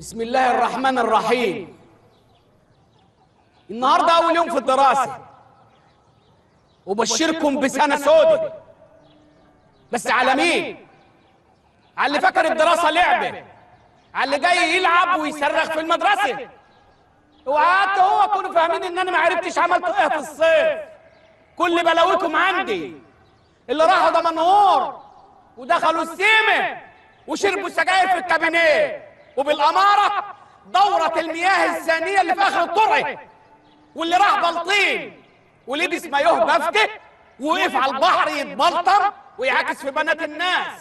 بسم الله الرحمن الرحيم. النهارده أول يوم في الدراسة، وبشركم بسنة سودة. بس على مين؟ على اللي فاكر الدراسة لعبة، على اللي جاي يلعب ويصرخ في المدرسة. وقعدت هو كانوا فاهمين إن أنا ما عرفتش عملتوا إيه في الصيف. كل بلاويكم عندي. اللي راحوا دمنهور ودخلوا السيمة وشربوا سجاير في الكابينيه، وبالأمارة دورة المياه الثانية اللي في آخر الطرق، واللي راح بلطيم ولبس مايوه بفتة ووقف على البحر يتبلطم ويعاكس في بنات الناس،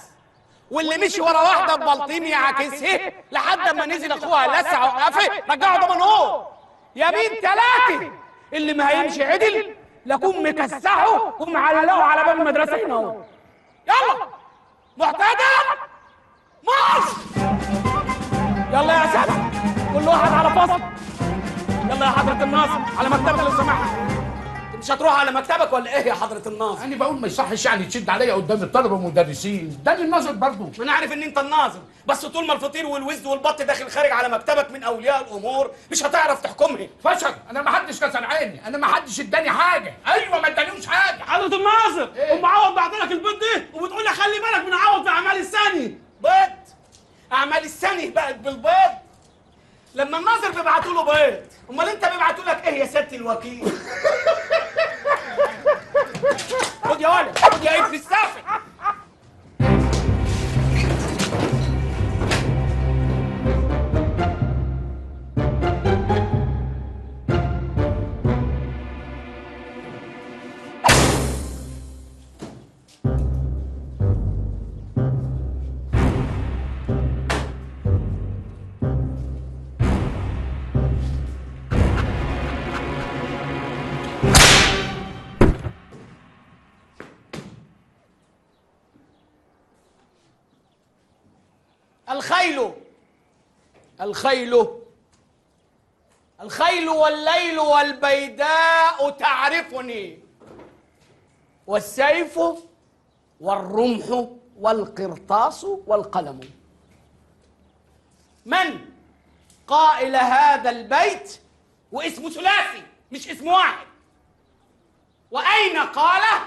واللي مشي ورا واحدة ببلطيم يعاكسها لحد ما نزل أخوها لسع وقفه رجعه دمنهور. يمين ثلاثة اللي ما هيمشي عدل لكون مكسحه ومعلقة على باب المدرسة هنا اهو. يلا معتدل مارش. يلا يا سادة كل واحد على فصل. يلا يا حضرة الناظر على مكتبك لو سمحت. انت مش هتروح على مكتبك ولا ايه يا حضرة الناظر؟ انا بقول ما يصحش يعني تشد عليا قدام الطلبة والمدرسين، ده الناظر برضه. ما انا عارف ان انت الناظر، بس طول ما الفطير والوز والبط داخل خارج على مكتبك من اولياء الامور مش هتعرف تحكمها. فشل، انا ما حدش كسر عيني، انا ما حدش اداني حاجة. ايوه ما ادانيوش حاجة. حضرة الناظر إيه؟ ام عوض بعتلك البيض دي وبتقول لي خلي بالك من عوض في اعمال السنة. بيض؟ اعمال السنة بقت بالبيض؟ لما الناظر بيبعتوا له بيض، امال انت بيبعتوا لك ايه يا سيادة الوكيل؟ خد يا ولد، خد يا ابن السافل. الخيل الخيل الخيل والليل والبيداء تعرفني، والسيف والرمح والقرطاس والقلم. من قائل هذا البيت واسمه ثلاثي مش اسم واحد؟ وأين قاله؟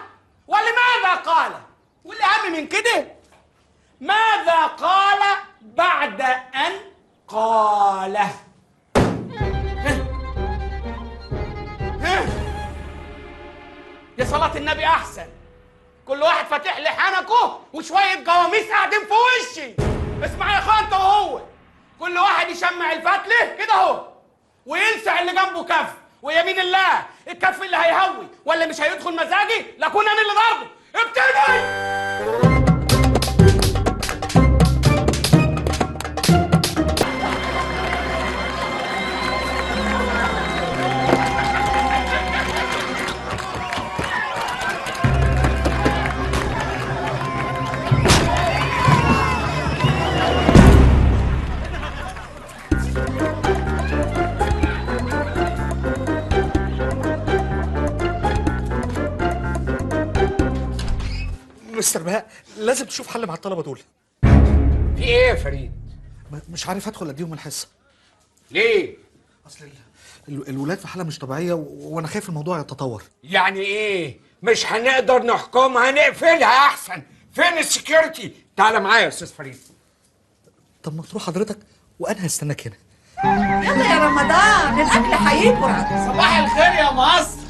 ولماذا قاله؟ والأهم من كده ماذا قال بعد أن قاله؟ يا صلاة النبي أحسن. كل واحد فاتح لي حنكه وشوية جواميس قاعدين في وشي. اسمع يا اخوان انت وهو، كل واحد يشمع الفتلة كده اهو ويلسع اللي جنبه كف، ويمين الله الكف اللي هيهوي ولا مش هيدخل مزاجي لكون انا اللي ضربه. ابتدي. مستر بهاء لازم تشوف حل مع الطلبة دول. في ايه يا فريد؟ مش عارف ادخل اديهم الحصة. ليه؟ اصل الولاد في حاله مش طبيعية وانا خايف الموضوع يتطور. يعني ايه؟ مش هنقدر نحكمها، نقفلها احسن. فين ال security؟ تعالى معايا يا استاذ فريد. طب ما تروح حضرتك وانا هستناك هنا. يلا يا رمضان الاكل هيبرد. صباح الخير يا مصر.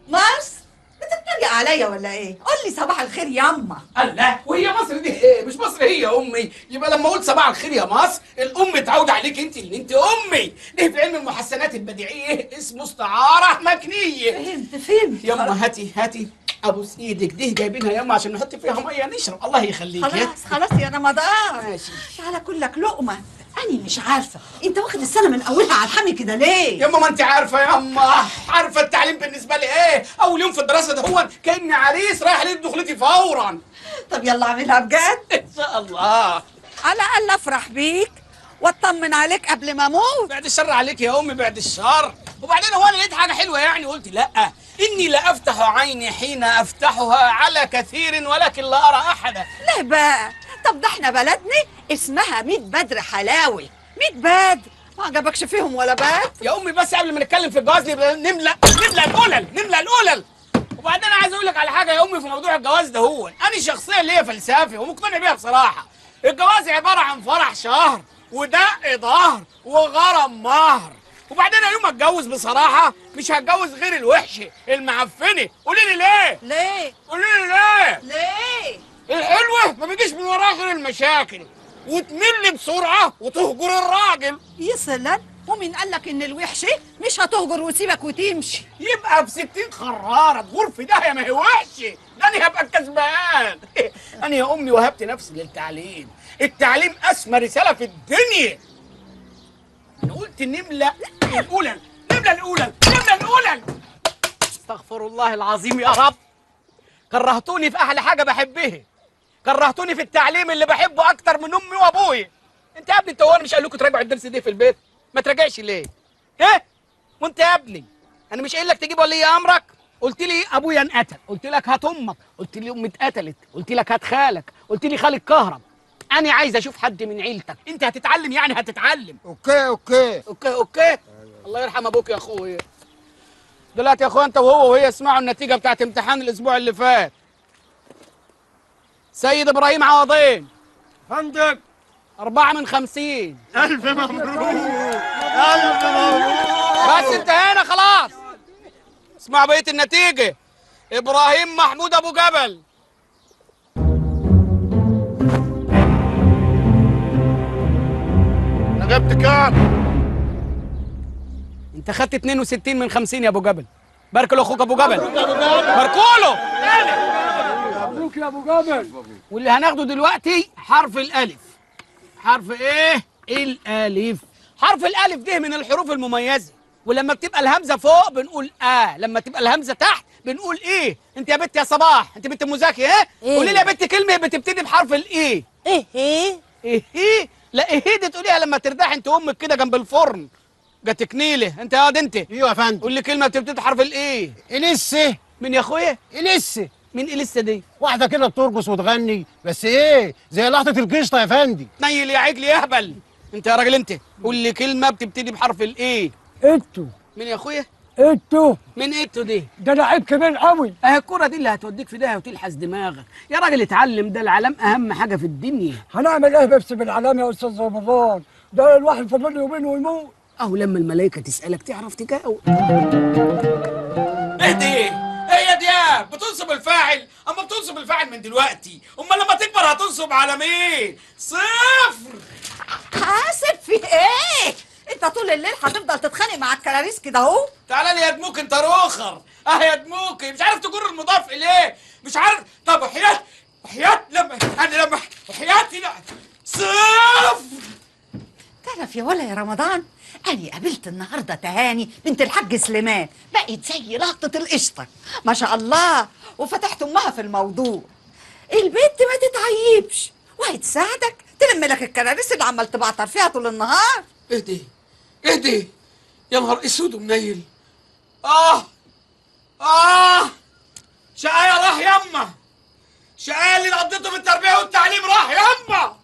مصر؟ بتتريق عليا ولا ايه؟ قول لي صباح الخير ياما. الله، وهي مصر دي ايه؟ مش مصر هي امي؟ يبقى لما اقول صباح الخير يا مصر الام تعود عليك انت اللي انت امي. ده في علم المحسنات البديعيه اسمه استعارة مكنيه. فهمت فهمت. ياما هاتي هاتي ابوس ايدك، دي جايبينها ياما عشان نحط فيها مية نشرب. الله يخليك. خلاص خلاص يا رمضان. ماشي. تعالى كلك لقمة. أنا مش عارفة أنت واخد السنة من أولها على الحمي كده ليه؟ ياما ما أنت عارفة ياما، عارفة التعليم بالنسبة لي إيه؟ أول يوم في الدراسة ده هو كأني عريس رايح ليلة دخلتي فورا. طب يلا اعملها بجد؟ إن شاء الله. على الأقل أفرح بيك وأطمن عليك قبل ما أموت. بعد الشر عليك يا أمي، بعد الشر. وبعدين هو أنا لقيت حاجة حلوة يعني قلت لأ، إني لأفتح عيني حين أفتحها على كثير ولكن لا أرى أحدا. ليه بقى؟ طب ده احنا بلدنا اسمها 100 بدر حلاوي. 100 بدر ما عجبكش فيهم ولا بدر؟ يا امي بس قبل ما نتكلم في الجواز نملى القلل، نملى القلل. وبعدين انا عايز اقول لك على حاجة يا امي في موضوع الجواز ده. هو انا شخصيا ليا فلسفة ومقتنع بيها بصراحة. الجواز عبارة عن فرح شهر ودق ظهر وغرم مهر. وبعدين انا يوم ما اتجوز بصراحة مش هتجوز غير الوحشة المعفنه. قولي لي ليه؟ ليه؟ قولي لي ليه؟ ليه؟ الحلوة ما بيجيش من وراها غير المشاكل، وتمل بسرعة وتهجر الراجل. يا سلام، ومين قال لك ان الوحشة مش هتهجر وتسيبك وتمشي؟ يبقى ب 60 خراره تغور في داهية، ما هي وحشة. ده انا هبقى الكسبان. انا يا امي وهبت نفسي للتعليم. التعليم اسمى رسالة في الدنيا. انا قلت نملى القلل، نملى القلل، نملى القلل. استغفر الله العظيم يا رب. كرهتوني في احلى حاجة بحبها، كرهتوني في التعليم اللي بحبه اكتر من امي وابوي. انت يا ابني انت وانا مش قال لكم تراجعوا الدرس ده في البيت؟ ما تراجعش ليه؟ ايه؟ وانت يا ابني انا مش قايل لك تجيب ولي امرك؟ قلت لي ابويا انقتل، قلت لك هات امك، قلت لي امي اتقتلت، قلت لك هات خالك، قلت لي خالك كهرب. انا عايز اشوف حد من عيلتك. انت هتتعلم يعني هتتعلم. okay okay okay okay. الله يرحم ابوك يا اخويا. دلوقتي يا اخويا انت وهو وهي اسمعوا النتيجة بتاعت امتحان الاسبوع اللي فات. سيد ابراهيم عوضين فندم 4 من 50. ألف مبروك، ألف مبروك. بس انتهينا خلاص. اسمعوا بقية النتيجة. إبراهيم محمود أبو جبل. أنا جبت كام؟ أنت خدت 62 من 50 يا أبو جبل. باركوا لأخوك أبو جبل. باركوا له. مبروك يا أبو جبل. واللي هناخده دلوقتي حرف الألف. حرف ايه؟ الالف. حرف الالف ده من الحروف المميزة، ولما بتبقى الهمزة فوق بنقول لما تبقى الهمزة تحت بنقول ايه. انت يا بنت يا صباح، انت بنت ام زكي، ايه؟ قولي لي يا بنت كلمة بتبتدي بحرف الايه. ايه ايه؟ ايه ايه؟ لا ايه دي تقوليها لما ترتاحي انت وامك كده جنب الفرن. جاتك نيله. انت يا واد انت. ايوه يا فندم. قول لي كلمة بتبتدي بحرف الايه. اليسه. مين يا اخويا؟ اليسه. مين اليسه دي؟ واحدة كده بترقص وتغني، بس ايه؟ زي لحظة القشطة يا فندي. نيل يا عجل يا اهبل. انت يا راجل انت، قول لي كلمة بتبتدي بحرف الايه. اتو. مين يا اخويا؟ اتو. مين اتو دي؟ ده لعيب كبير قوي. اهي الكرة دي اللي هتوديك في داهية وتلحس دماغك. يا راجل اتعلم، ده العلام اهم حاجة في الدنيا. هنعمل ايه بس بالعلام يا استاذ رمضان؟ ده الواحد فاضل له يومين ويموت. اهو لما الملائكة تسألك تعرف تجاوب. اهدي. ايه يا دياب؟ بتنصب الفاعل؟ اما بتنصب الفاعل من دلوقتي، امال لما تكبر هتنصب على مين؟ صفر. حاسب في ايه؟ انت طول الليل هتفضل تتخانق مع الكراريس كده اهو. تعالى لي يا دموك انت روخر. اه يا دموك مش عارف تجر المضاف اليه، مش عارف. طب وحياة، وحياة لما انا لما وحياتي لا صفر. تعرف يا ولا يا رمضان، أنا قابلت النهارده تهاني بنت الحاج سليمان، بقت زي لقطة القشطة ما شاء الله، وفتحت أمها في الموضوع. البنت ما تتعيبش وهتساعدك تلم لك الكراريس اللي عمال تبعتر فيها طول النهار. اهدي اهدي يا نهار اسود ومنيل. شقايا راح يما، شقايا اللي قضيته في التربية والتعليم راح يما.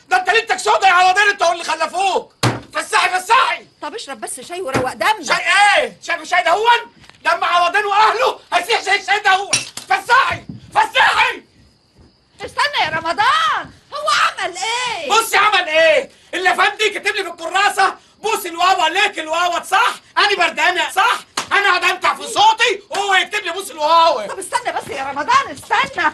ده انت ليلتك سودا يا عوضين، انت واللي خلفوك. فسحي فسحي. طب اشرب بس شاي وروق دمك. شاي ايه؟ شاي شاي دهون؟ دم عوضين واهله هيسيح شاي شاي دهون. فسحي فسحي. استنى يا رمضان، هو عمل ايه؟ بصي عمل ايه؟ اللي فندي كاتب لي في الكراسة بوس الواوا ليك الواوا صح؟ انا بردانه صح؟ انا اقعد امتع في صوتي وهو يكتب لي بوس الواوا. طب استنى بس يا رمضان استنى،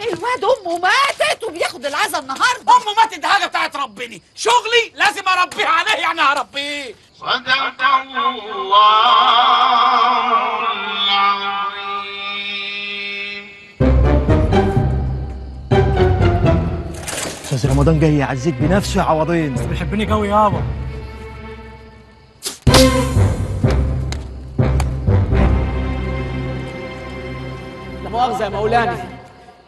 الواد امه ماتت وبياخد العزا النهارده. امه ماتت دي حاجة بتاعت ربنا، شغلي لازم اربيه عليه، يعني هربيه. صدق الله العظيم. استاذ رمضان جاي يعزيك بنفسه يا عوضين. بس بيحبني قوي يابا. لا مؤاخذة يا مولانا.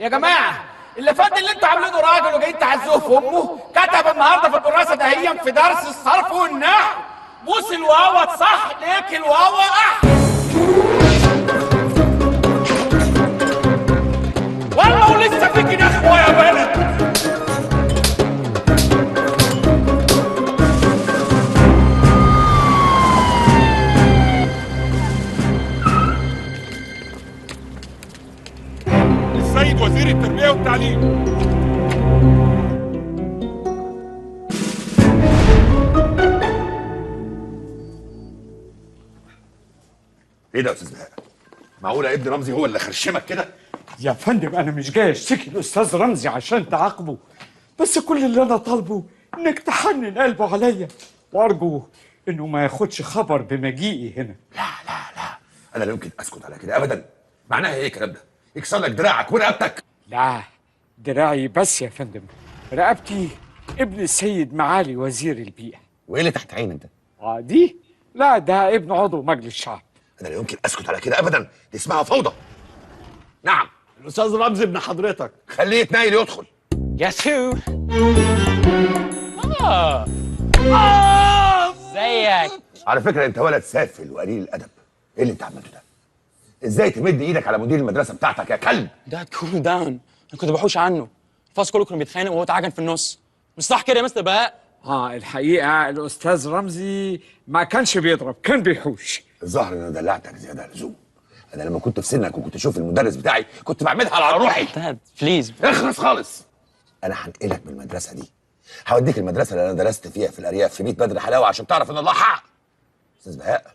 يا جماعة اللي فات اللي انتوا عاملينه راجل وجايين تعزوه في امه، كتب النهارده في الكراسة دهيا في درس الصرف والنحو بوس الواو صح ليك الواو اح. والله ولسه فيك نخوه يا بلد. ايه ده يا استاذ بهاء؟ معقولة ابن رمزي هو اللي خرشمك كده؟ يا فندم انا مش جاي اشتكي الاستاذ رمزي عشان تعاقبه، بس كل اللي انا طالبه انك تحنن قلبه عليا، وارجو انه ما ياخدش خبر بمجيئي هنا. لا لا لا، انا لا يمكن اسكت على كده ابدا. معناها ايه الكلام ده؟ يكسر لك دراعك ورقبتك. لا دراعي بس يا فندم، رقبتي ابن السيد معالي وزير البيئة. وايه اللي تحت عينك ده؟ دي؟ لا ده ابن عضو مجلس الشعب. انا لا يمكن اسكت على كده ابدا، دي اسمها فوضى. نعم. الاستاذ رمزي ابن حضرتك. خليه يتنايل يدخل. ياسو. ازيك؟ على فكرة انت ولد سافل وقليل الادب. ايه اللي انت عملته ده؟ ازاي تمد ايدك على مدير المدرسة بتاعتك يا كلب؟ ده cool down، انا كنت بحوش عنه. الفصل كله كان بيتخانق وهو اتعجن في النص. مش صح كده يا مستر بهاء؟ الحقيقة الاستاذ رمزي ما كانش بيضرب، كان بيحوش. الظاهر ان انا دلعتك زيادة عن اللزوم. انا لما كنت في سنك وكنت اشوف المدرس بتاعي كنت بعملها على روحي. dad please اخلص خالص. انا هنقلك من المدرسة دي، هوديك المدرسة اللي انا درست فيها في الارياف في بيت بدر حلاوة عشان تعرف ان الله حق. استاذ بهاء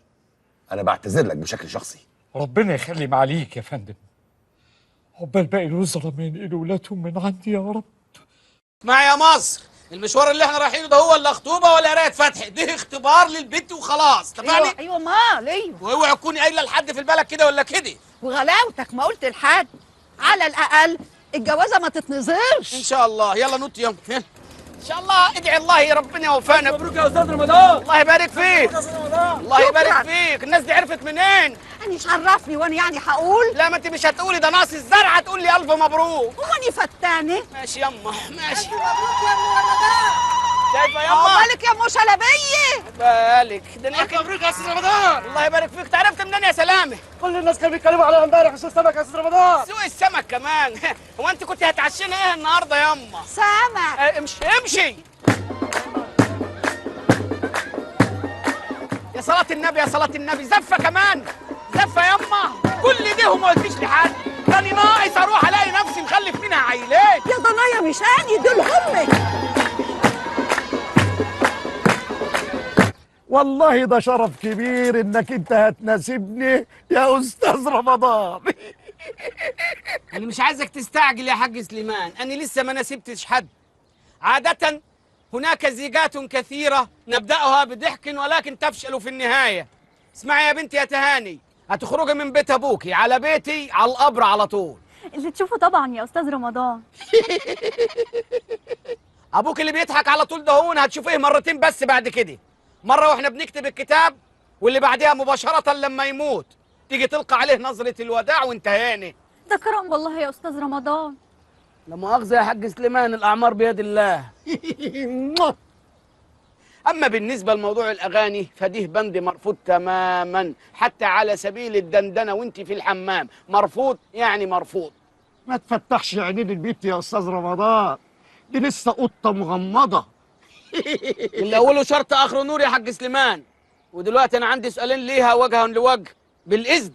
انا بعتذر لك بشكل شخصي. ربنا يخلي معاليك يا فندم. عقبال باقي الوزراء ما ينقلوا ولادهم من عندي يا رب. اسمع يا مصر، المشوار اللي احنا رايحينه ده هو لا خطوبه ولا قرايه فتح، ده اختبار للبنت وخلاص، اتفقنا؟ ايوه ايوه مال ايوه. واوعي تكوني قايله لحد في البلد كده ولا كده. وغلاوتك ما قلت لحد، على الاقل الجوازه ما تتنظرش. ان شاء الله. يلا نط يلا. ان شاء الله ادعي الله يا ربنا يوفقنا. مبروك يا استاذ رمضان. الله يبارك فيك. الله يبارك فيك. الناس دي عرفت منين؟ انا مش عرفني وانا يعني هقول؟ لا ما انت مش هتقولي، ده ناقص الزرعه تقول لي الف مبروك. هو انا فتانه؟ ماشي يما ماشي. الف مبروك يا ام رمضان. شايفه يما؟ عقبالك يا ام شلبيه. بالك ده انا. الف مبروك يا استاذ رمضان. الله يبارك فيك. تعرفت منين يا سلامه؟ كل الناس كانوا بيتكلموا عليها امبارح في سوق السمك يا استاذ رمضان. سوق السمك كمان؟ هو انت كنت هتعشينا ايه النهارده يما؟ سمك. امشي امشي. يا صلاة النبي يا صلاة النبي، زفة كمان زفة يما. كل ده وما قلتيش لحد، تاني ناقص اروح الاقي نفسي مخلف منها عيلين. يا ضنايا مش اني دول همك. والله ده شرف كبير انك انت هتناسبني يا استاذ رمضان. انا مش عايزك تستعجل يا حاج سليمان، انا لسه ما ناسبتش حد. عادة هناك زيجات كثيرة نبدأها بضحك ولكن تفشل في النهاية. اسمعي يا بنتي يا تهاني، هتخرجي من بيت ابوكي على بيتي على القبر على طول. اللي تشوفه طبعا يا استاذ رمضان. ابوك اللي بيضحك على طول ده هون هتشوفيه مرتين بس بعد كده، مرة واحنا بنكتب الكتاب، واللي بعدها مباشرة لما يموت تيجي تلقى عليه نظرة الوداع وانتهاني. ده كرم والله يا استاذ رمضان. لا مؤاخذة يا حاج سليمان، الأعمار بيد الله. أما بالنسبة لموضوع الأغاني فدية بند مرفوض تماما، حتى على سبيل الدندنة وانت في الحمام مرفوض، يعني مرفوض. ما تفتحش عينين البيت يا أستاذ رمضان، دي لسه قطة مغمضة. اللي أوله شرط آخره نور يا حاج سليمان. ودلوقتي أنا عندي سؤالين ليها وجها لوجه بالإذن.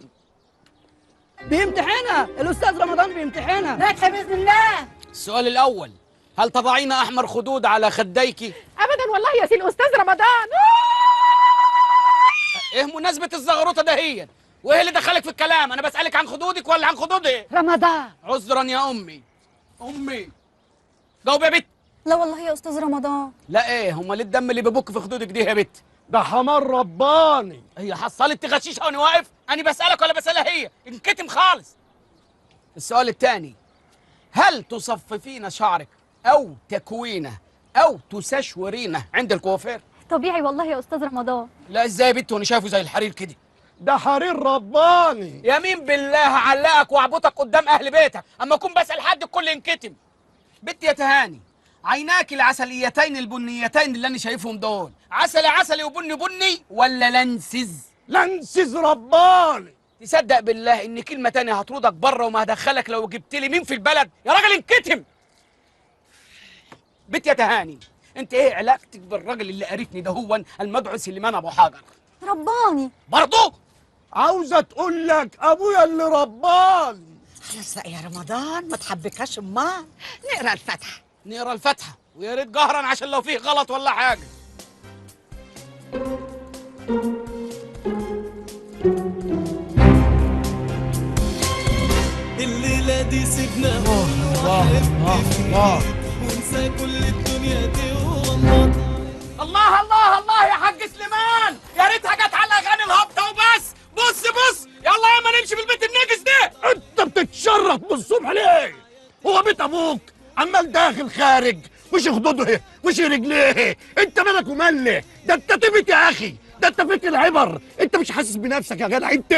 بيمتحنها الأستاذ رمضان، بيمتحنها ناجحة بإذن الله. السؤال الأول، هل تضعين أحمر خدود على خديك؟ أبدا والله يا سي الأستاذ رمضان. إيه مناسبة الزغروطة دهيا؟ وإيه اللي دخلك في الكلام؟ أنا بسألك عن خدودك ولا عن خدودي؟ رمضان. عذرا يا أمي. أمي جاوب يا بت. لا والله يا أستاذ رمضان. لا إيه، هما ليه الدم اللي بيبك في خدودك دي يا بت؟ ده حمار رباني. هي حصلت تغشيشها وأنا واقف؟ أنا بسألك ولا بسألها هي؟ انكتم خالص. السؤال الثاني، هل تصففين شعرك أو تكوينه أو تسشورينه عند الكوافير؟ طبيعي والله يا أستاذ رمضان. لا إزاي يا بت وأنا شايفه زي الحرير كده؟ ده حرير رباني. يمين بالله هعلقك وأعبطك قدام أهل بيتك، أما أكون بسأل حد الكل ينكتم. بنت يا تهاني، عيناك العسليتين البنيتين اللي أنا شايفهم دول، عسلي عسلي وبني بني ولا lenses؟ lenses رباني. تصدق بالله إن كلمة تانية هطردك بره وما هدخلك لو جبت لي مين في البلد؟ يا راجل انكتم. بنت يا تهاني، انت ايه علاقتك بالراجل اللي قرفني ده هو المدعو سليمان ابو حجر؟ رباني برضه؟ عاوزه تقول لك ابويا اللي رباني. خلاص بقى يا رمضان ما تحبكهاش امال، نقرا الفاتحة. نقرا الفاتحة ويا ريت جهرا عشان لو فيه غلط ولا حاجة. سيبنا الله الله وانسى كل الدنيا دي وغمض. الله الله الله يا حاج سليمان، يا ريتها جت على الاغاني الهابطه وبس. بص بص، يلا ياما نمشي في البيت النجس ده. انت بتتشرط من الصبح ليه؟ هو بيت ابوك عمال داخل خارج، وش خدوده وش رجليه، انت مالك ومال؟ ده انت تبت يا اخي، ده انت فيك العبر، انت مش حاسس بنفسك يا جدع. انت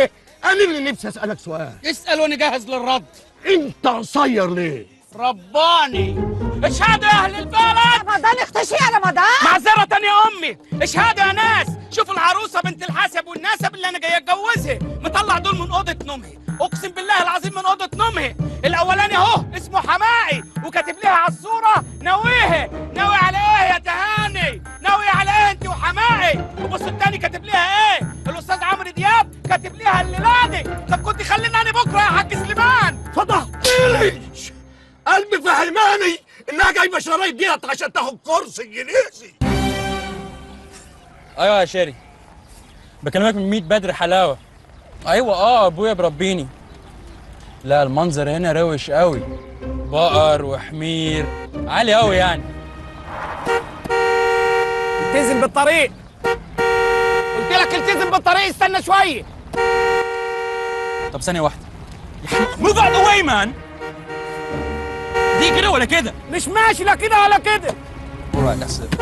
انا اللي نفسي اسالك سؤال. اسال وانا جاهز للرد. انت قصير ليه؟ رباني. اشهدوا يا اهل البلد. رمضان اختشي يا رمضان. معذرة يا امي، اشهدوا يا ناس، شوفوا العروسة بنت الحسب والنسب اللي انا جاي اتجوزها، مطلع دول من اوضة نومها، اقسم بالله العظيم من اوضة نومها. الاولاني اهو اسمه حمائي، وكاتب لها على الصورة ناويها، ناوي على ايه يا تهاني؟ ناوي على ايه انت وحمائي؟ وبص الثاني كاتب لها ايه؟ الاستاذ عمرو دياب كاتب لها الليلة دي. طب كنت خلينا انا بكره يا حاج سليمان. فضحتلي قلبي، فهماني انها جايبه شرايط ديت عشان تاخد كورس انجليزي. ايوه يا شيري، بكلمك من 100 بدر حلاوة. ايوه ابويا بربيني. لا المنظر هنا روش قوي، بقر وحمير عالي قوي يعني. التزم بالطريق، قلت لك التزم بالطريق، استنى شوية. طب ثانية واحدة. Move out the way man. دي كده ولا كده؟ مش ماشي لا كده ولا كده. Alright, that's it.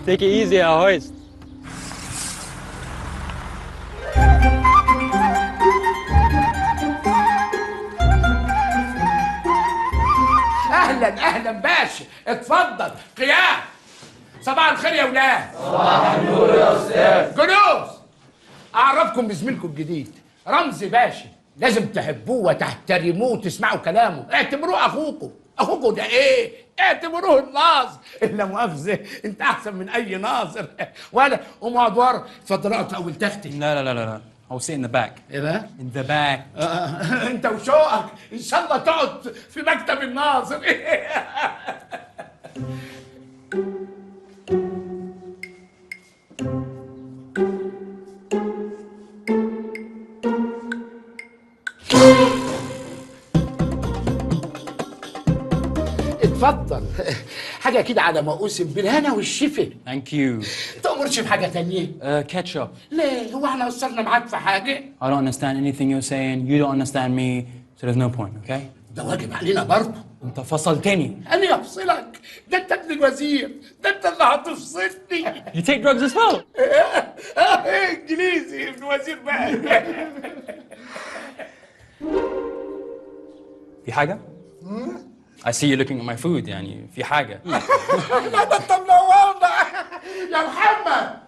Take it easy يا هويست. اهلا اهلا باشا، اتفضل. قيام. صباح الخير يا ولاد. صباح النور يا استاذ. جلوس. اعرفكم بزميلكم الجديد رمزي باشا، لازم تحبوه وتحترموه وتسمعوا كلامه، اعتبروه اخوكم. اخوكم ده ايه؟ اعتبروه الناظر. لا مؤاخذة، انت احسن من اي ناظر. ولا قوم اقعد ورا، اتفضل اقعد في اول تختي. لا لا لا لا، I'll sit in the back. ايه بقى؟ In the back. انت وشوقك، ان شاء الله تقعد في مكتب الناظر. اتفضل. حاجة كده على ما أقسم بالهنا والشفا. Thank you. تأمرش بحاجة تانية؟ Ketchup. ليه؟ هو احنا قصرنا معاك في حاجة؟ I don't understand anything you're saying. You don't understand me. So there's no point, okay? ده واجب علينا برضه. أنت فصلتني. أنا أفصلك؟ ده أنت ابن الوزير، ده أنت اللي هتفصلني. You take drugs as well. إنجليزي ابن وزير بقى. في حاجة؟ I see you looking at my food، يعني في حاجة. لا ده أنت منورنا يا محمد.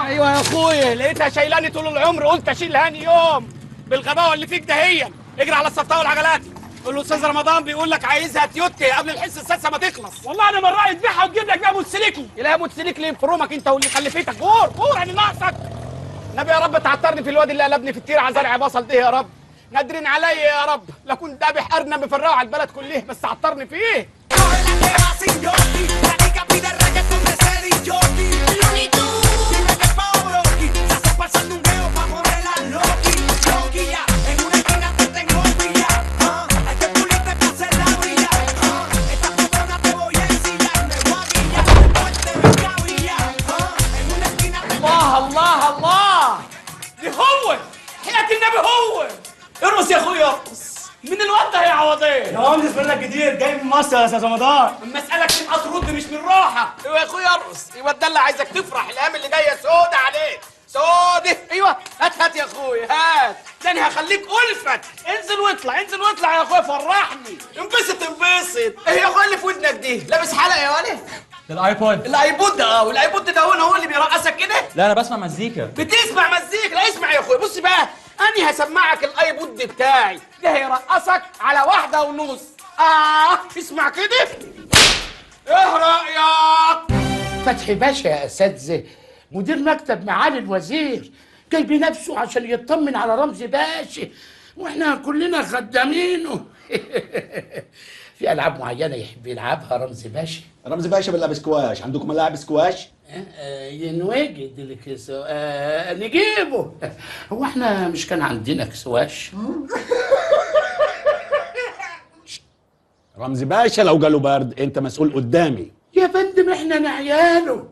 ايوه يا اخويا، لقيتها شايلاني طول العمر، قلت اشيلها هاني يوم بالغباوه اللي فيك دهيا. اجري على الصفطه والعجلات، قول له استاذ رمضان بيقول لك عايزها تيوتي قبل الحصة السادسة ما تخلص. والله انا من رايي تبيعها وتجيب لك بيها موتوسيكل. يلاقي موتوسيكل في رومك انت واللي خلفتك. غور غور، انا ناقصك. نبي يا رب تعطرني في الواد اللي قلبني في التير على زرع بصل ده يا رب. نادرين عليا يا رب، لا كنت ذابح ارنب مفرقه على البلد كلها، بس عطرني فيه. الله الله الله، دي هو حياة النبي، هو ارقص يا اخويا ارقص. من الواد ده يا عوضيه؟ يا رمزي زميلنا الجديد جاي من مصر يا استاذ رمضان. اما اسالك من قصر رد مش من راحة. ايوه يا اخويا ارقص، ايوه اتدلع، عايزك تفرح، الايام اللي جاية سودة عليك، سودة. ايوه هات هات يا اخويا هات، ده انا هخليك ألفت. انزل واطلع، انزل واطلع يا اخويا، فرحني، انبسط انبسط. ايه يا اخويا اللي في ودنك دي؟ لابس حلقة يا ولد؟ ده ال iPod. ال iPod ده اه، وال iPod ده هو اللي بيرقصك كده؟ لا انا بسمع مزيكا. بتسمع مزيكا؟ لا اسمع يا اخويا، بص بقى، انا هسمعك ال iPod بتاعي، ده هيرقصك على 1.5. اسمع كده. ايه رايك؟ فتحي باشا يا اساتذة، مدير مكتب معالي الوزير، جاي بنفسه عشان يطمن على رمزي باشا، واحنا كلنا خدامينه. في العاب معينة يحب يلعبها رمزي باشا. رمزي باشا بيلعب سكواش، عندكم ملاعب سكواش؟ ينوجد نجيبه. هو احنا مش كان عندنا كسواش؟ رمزي باشا لو جاله برد انت مسؤول قدامي. يا فندم احنا نعياله.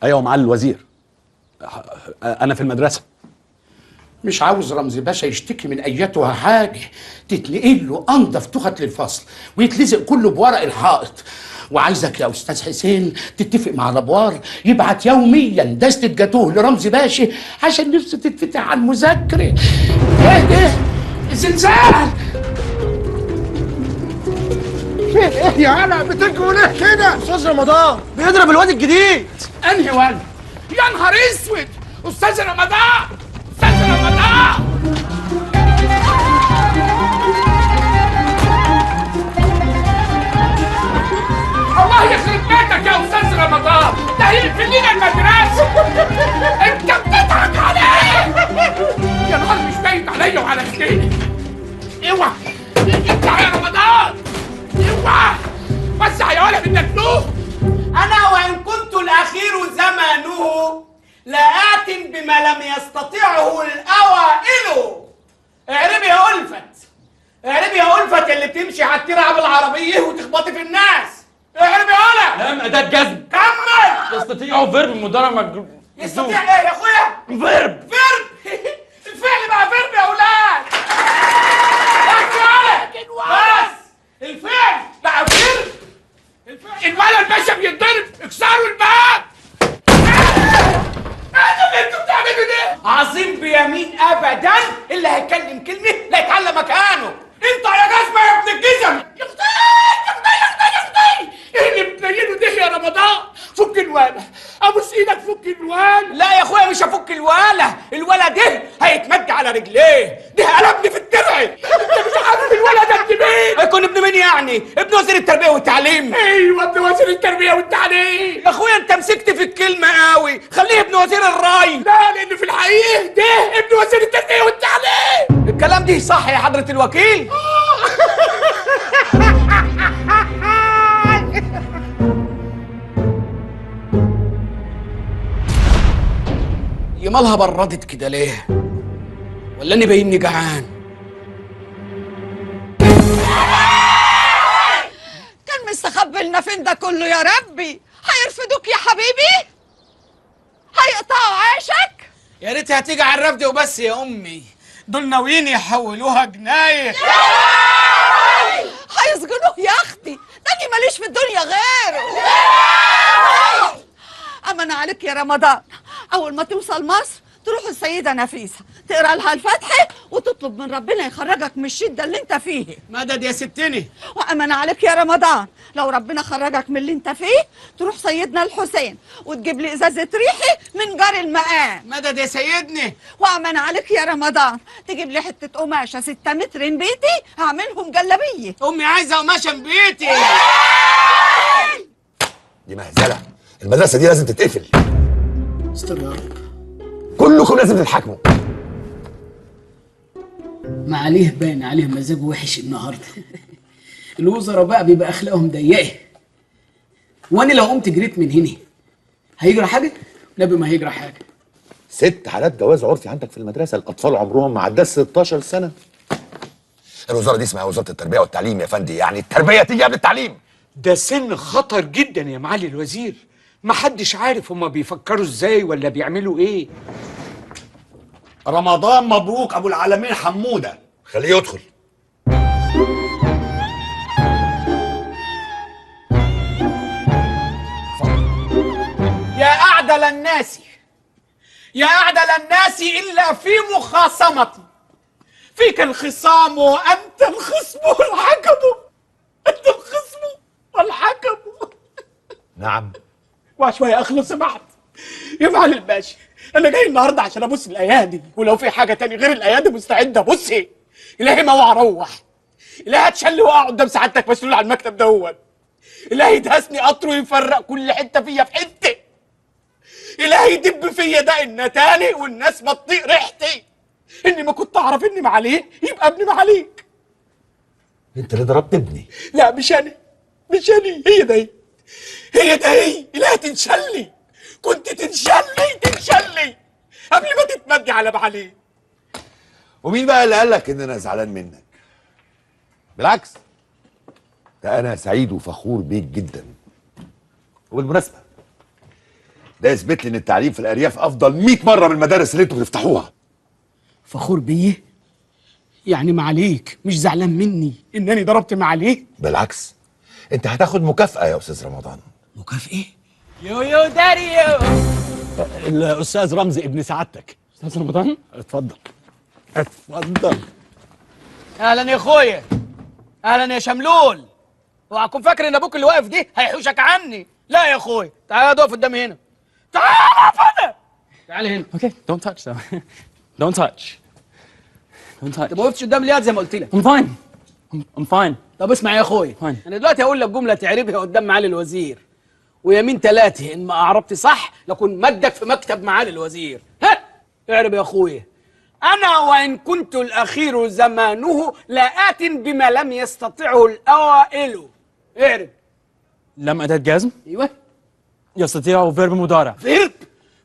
ايوه معالي الوزير، انا في المدرسة. مش عاوز رمزي باشا يشتكي من ايتها حاجة، تتنقل له انضف تخت للفصل ويتلزق كله بورق الحائط. وعايزك يا استاذ حسين تتفق مع لابوار يبعت يوميا دستة جاتوه لرمزي باشا عشان نفسه تتفتح على المذاكرة. ايه ده؟ زلزال! ايه يا علا بتجروا ليه كده؟ استاذ رمضان بيضرب الواد الجديد. انهي واد؟ يا نهار اسود! استاذ رمضان، استاذ رمضان! الله يخرب بيتك يا استاذ رمضان، ده هيقفل لنا المدرسة. انت بتضحك عليه. يا نهار مش باين عليا وعلى سنيني. اوعى اطلع يا رمضان، اوعى وسع يا ولد النكنوه. انا وان كنت الاخير زمانه لآت بما لم يستطعه الاوائل. اعربي يا ألفت، اعربي يا ألفت اللي بتمشي على الترعه بالعربية وتخبطي في الناس. اعربي يا ولد. لام اداه جزم. كمل. يستطيع verbe مضارع مجرور. يستطيع ايه يا اخويا؟ verbe. verbe. الفعل بقى verbe يا اولاد. بس يا ولد، بس الفعل بقى verbe. الولد باشا بيتضرب، اكسروا الباب. ايه اللي انتوا بتعملوا ده؟ عظيم بيمين ابدا اللي هيتكلم كلمة لا يتعلى مكانه. انت يا جزمه يا ابن الجزم. يا اختي يا اختي يا اختي يا اختي، ايه اللي بتنيله ده يا رمضان؟ فك الواله، ابوس ايدك فك الواله. لا يا اخويا مش هفك الواله، الولا ده هيتمد على رجليه، ده قلبني في الترع. انت مش عارف الولا ده ابن مين؟ هيكون ابن مين يعني؟ ابن وزير التربية والتعليم. ايوه ابن وزير التربية والتعليم. يا اخويا انت مسكت في الكلمة قوي، خليه ابن وزير الري. لا لان في الحقيقة ده ابن وزير التربية والتعليم. الكلام ده صح يا حضره الوكيل؟ يمالها بردت كده ليه؟ ولا اني باينني جعان؟ كان مستخبي لنا فين ده كله يا ربي؟ هيرفدوك يا حبيبي؟ هيقطعوا عيشك؟ يا ريت هتيجي على الرفد وبس يا امي، دول ناويين يحولوها جناية. هيسجنوه يا اختي، ده اني ماليش في الدنيا غيره. أمن عليك يا رمضان، أول ما توصل مصر تروح السيدة نفيسة تقرأ لها الفاتحة وتطلب من ربنا يخرجك من الشدة اللي أنت فيه. مدد يا ستني. وأمن عليك يا رمضان، لو ربنا خرجك من اللي أنت فيه تروح سيدنا الحسين وتجيب لي إزازة ريحي من جار المقام. مدد يا سيدني. وأمن عليك يا رمضان تجيب لي حتة قماشة 6 متر بيتي هعملهم جلابية. أمي عايزة قماشة بيتي. دي مهزلة، المدرسة دي لازم تتقفل. استر يا رب. كلكم لازم تتحاكموا. ما عليه باين عليه مزاجه وحش النهارده. الوزراء بقى بيبقى اخلاقهم ضيقه. وانا لو قمت جريت من هنا هيجرى حاجة؟ نبي ما هيجرى حاجة. 6 حالات جواز عرفي عندك في المدرسة، الاطفال عمرهم ما عداش 16 سنة. الوزارة دي اسمها وزارة التربية والتعليم يا فندي، يعني التربية تيجي قبل التعليم. ده سن خطر جدا يا معالي الوزير، محدش عارف هما بيفكروا ازاي ولا بيعملوا ايه. رمضان مبروك ابو العالمين حموده. خليه يدخل. يا أعدل الناس، يا أعدل الناس إلا في مخاصمتي، فيك الخصام وأنت الخصم والحكم، أنت الخصم والحكم. نعم. وشوية أخلص سمحت يا معالي الباشا، أنا جاي النهاردة عشان أبص الأيادي، ولو في حاجة تاني غير الأيادي مستعد أبص. إلهي ما هو أروح، إلهي أتشل وأقع قدام سعادتك مسؤول على المكتب دوت، إلهي يدهسني قطر ويفرق كل حتة فيا في حتة، إلهي يدب فيا ده النتاني والناس ما تطيق ريحتي، إني ما كنت أعرف إني معاليك يبقى ابني معاليك. أنت اللي ضربت ابني. لا مش أنا، مش أنا، هي ده هي ده هي، إلهي تنشلي، كنت تنشلي تنشلي قبل ما تتمدي على معاليك. ومين بقى اللي قال لك إن أنا زعلان منك؟ بالعكس، ده أنا سعيد وفخور بيك جدا. وبالمناسبة ده يثبت لي ان التعليم في الارياف افضل 100 مرة من المدارس اللي انتوا بتفتحوها. فخور بيه؟ يعني معاليك مش زعلان مني انني ضربت معاليك؟ بالعكس، انت هتاخد مكافأة يا استاذ رمضان. مكافأة؟ يو يو داريو. الاستاذ رمزي ابن سعادتك. استاذ رمضان؟ اتفضل اتفضل. اهلا يا اخويا، اهلا يا شملول. اوعى تكون فاكر ان ابوك اللي واقف دي هيحوشك عني. لا يا اخويا، تعالى اقف قدامي هنا. تعالى اقف هنا، تعالى هنا. okay don't touch though. don't touch don't touch. انت ما وقفتش قدام الياد زي ما قلت لك. I'm fine I'm fine. طب اسمع يا اخويا، انا دلوقتي هقول لك جملة تعربها قدام معالي الوزير، ويمين ثلاثة ان ما اعربت صح لكن مدك في مكتب معالي الوزير. ها اعرب يا اخويا. انا وان كنت الاخير زمانه لآت بما لم يستطعه الاوائل. اعرب. لم اداه جزم. ايوه. يستطيع verb مضارع. verb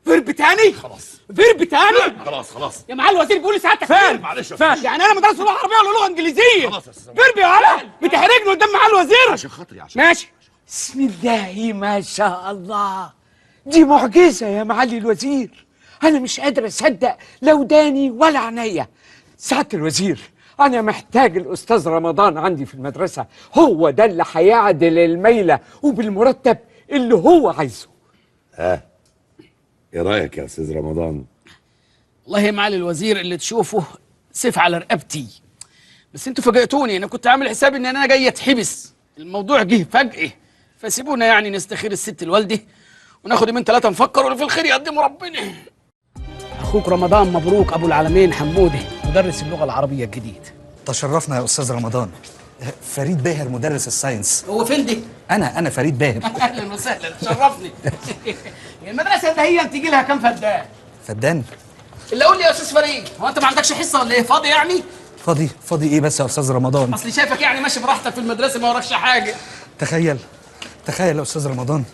verb تاني؟ خلاص verb تاني؟ خلاص خلاص يا معالي الوزير بيقول لسعادتك فعل. معلش فعل. يعني انا مدرس لغة عربية ولا لغة انجليزية؟ خلاص يا استاذ verb يا ولد، بتحرجني قدام معالي الوزير عشان خاطري، عشان ماشي. بسم الله ما شاء الله، دي معجزه يا معالي الوزير، انا مش قادر اصدق لا وداني ولا عينيا. سعادة الوزير، أنا محتاج الأستاذ رمضان عندي في المدرسة، هو ده اللي هيعدل الميلة وبالمرتب اللي هو عايزه. ها إيه رأيك يا أستاذ رمضان؟ والله يا معالي الوزير اللي تشوفه سيف على رقبتي، بس انتوا فاجئتوني. أنا كنت عامل حسابي إن أنا جاي أتحبس، الموضوع جه فجأة، فسيبونا يعني نستخير الست الوالدة وناخد يومين ثلاثة نفكر، واللي في الخير يقدمه ربنا. أخوك رمضان مبروك أبو العالمين حمودة، مدرس اللغة العربية الجديد. تشرفنا يا أستاذ رمضان. فريد باهر مدرس ال science. هو فين دي؟ أنا فريد باهر. أهلا وسهلا، تشرفني. المدرسة ده هي تيجي لها كام فدان؟ فدان؟ اللي قول لي يا أستاذ فريد، هو أنت ما عندكش حصة ولا إيه؟ فاضي يعني؟ فاضي؟ فاضي إيه بس يا أستاذ رمضان؟ أصلي شايفك يعني ماشي براحتك في المدرسة ما وراكش حاجة. تخيل تخيل يا أستاذ رمضان،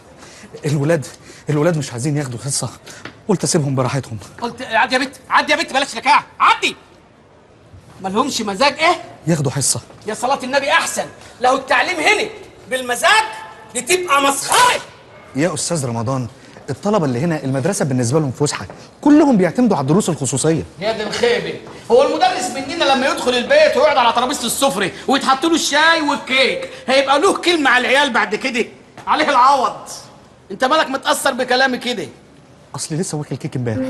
الولاد مش عايزين ياخدوا حصة، قلت أسيبهم براحتهم. قلت عدي يا بت، عدي يا بت، بلاش لكاعة، عدي. مالهمش مزاج ايه؟ ياخدوا حصة. يا صلاة النبي أحسن، لو التعليم هنا بالمزاج دي تبقى مسخرة. يا أستاذ رمضان، الطلبة اللي هنا المدرسة بالنسبة لهم فسحة، كلهم بيعتمدوا على الدروس الخصوصية. يا دي الخيبة، هو المدرس مننا لما يدخل البيت ويقعد على ترابيزة السفرة ويتحط له الشاي والكيك، هيبقى له كلمة على العيال بعد كده؟ عليه العوض. أنت مالك متأثر بكلامي كده؟ أصلي لسه واكل كيك امبارح.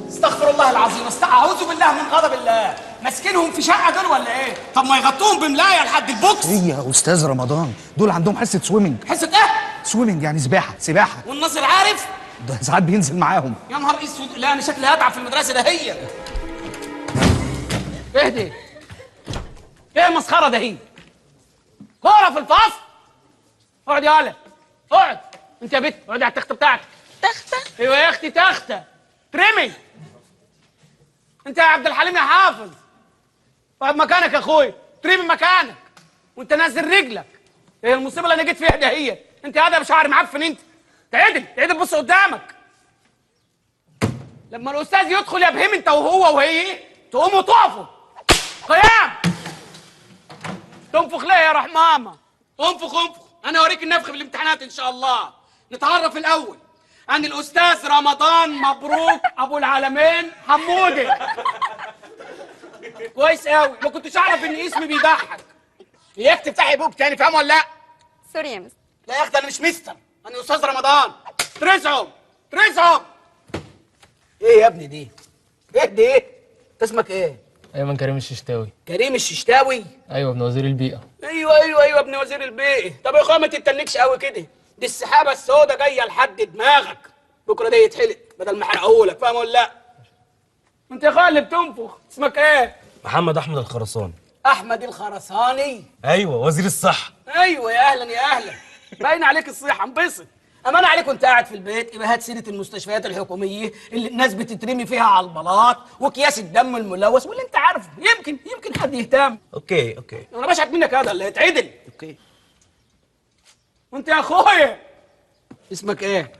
استغفر الله العظيم، اعوذ بالله من غضب الله. ماسكينهم في شقه دول ولا ايه؟ طب ما يغطوهم بملايه لحد البوكس. ايه يا استاذ رمضان، دول عندهم حصة swimming. حصة ايه؟ swimming يعني سباحة، سباحة. والناصر عارف؟ ده ساعات بينزل معاهم. يا نهار اسود، لا انا شكلي هتعب في المدرسة ده. هي اهدي. ايه المسخره ده؟ هي كورة في الفصل. اقعد يا ولد، اقعد انت يا بت، اقعدي على التخته بتاعتك. تخته؟ ايوه يا اختي تخته. ترمي انت يا عبد الحليم يا حافظ، اقعد مكانك يا اخويا، ترمي مكانك وانت نازل رجلك. ايه المصيبة اللي انا جيت فيها ده؟ هي انت قاعدة بشعر معفن. انت تعدل تعدل، بص قدامك. لما الاستاذ يدخل يا بهيم انت وهو وهي تقوموا تقفوا قيام. تنفخ ليه يا رحمامه؟ انفخ انفخ، انا اوريك النفخ في الامتحانات ان شاء الله. نتعرف الاول. انا الاستاذ رمضان مبروك ابو العالمين حمودي. كويس قوي، ما كنتش اعرف ان اسمي بيضحك. اياك تفتحي بوك تاني، فاهم ولا لا؟ sorry يا مستر. لا يا اختي انا مش مستر، انا استاذ رمضان. ترزعهم ترزعهم. ايه يا ابني دي؟ ايه دي؟ ايه؟ انت اسمك ايه؟ ايمن كريم الششتاوي. كريم الششتاوي؟ ايوه ابن وزير البيئة. ايوه ايوه ايوه ابن وزير البيئة. طب يا اخويا ما تتنكش قوي كده، دي السحابة السوداء جاية لحد دماغك. بكره ده يتحلق بدل ما احرقهولك، فاهم ولا لا؟ انت يا اخويا اللي بتنفخ اسمك ايه؟ محمد احمد الخرساني. احمد الخرساني؟ ايوه وزير الصحة. ايوه يا اهلا يا اهلا، باين عليك الصيحة، انبسط. امان عليك وانت قاعد في البيت يبقى هات سيره المستشفيات الحكومية اللي الناس بتترمي فيها على البلاط واكياس الدم الملوث واللي انت عارفه، يمكن حد يهتم. okay okay، انا بشحت منك هذا اللي يتعدل. okay. وانت يا اخويا اسمك ايه؟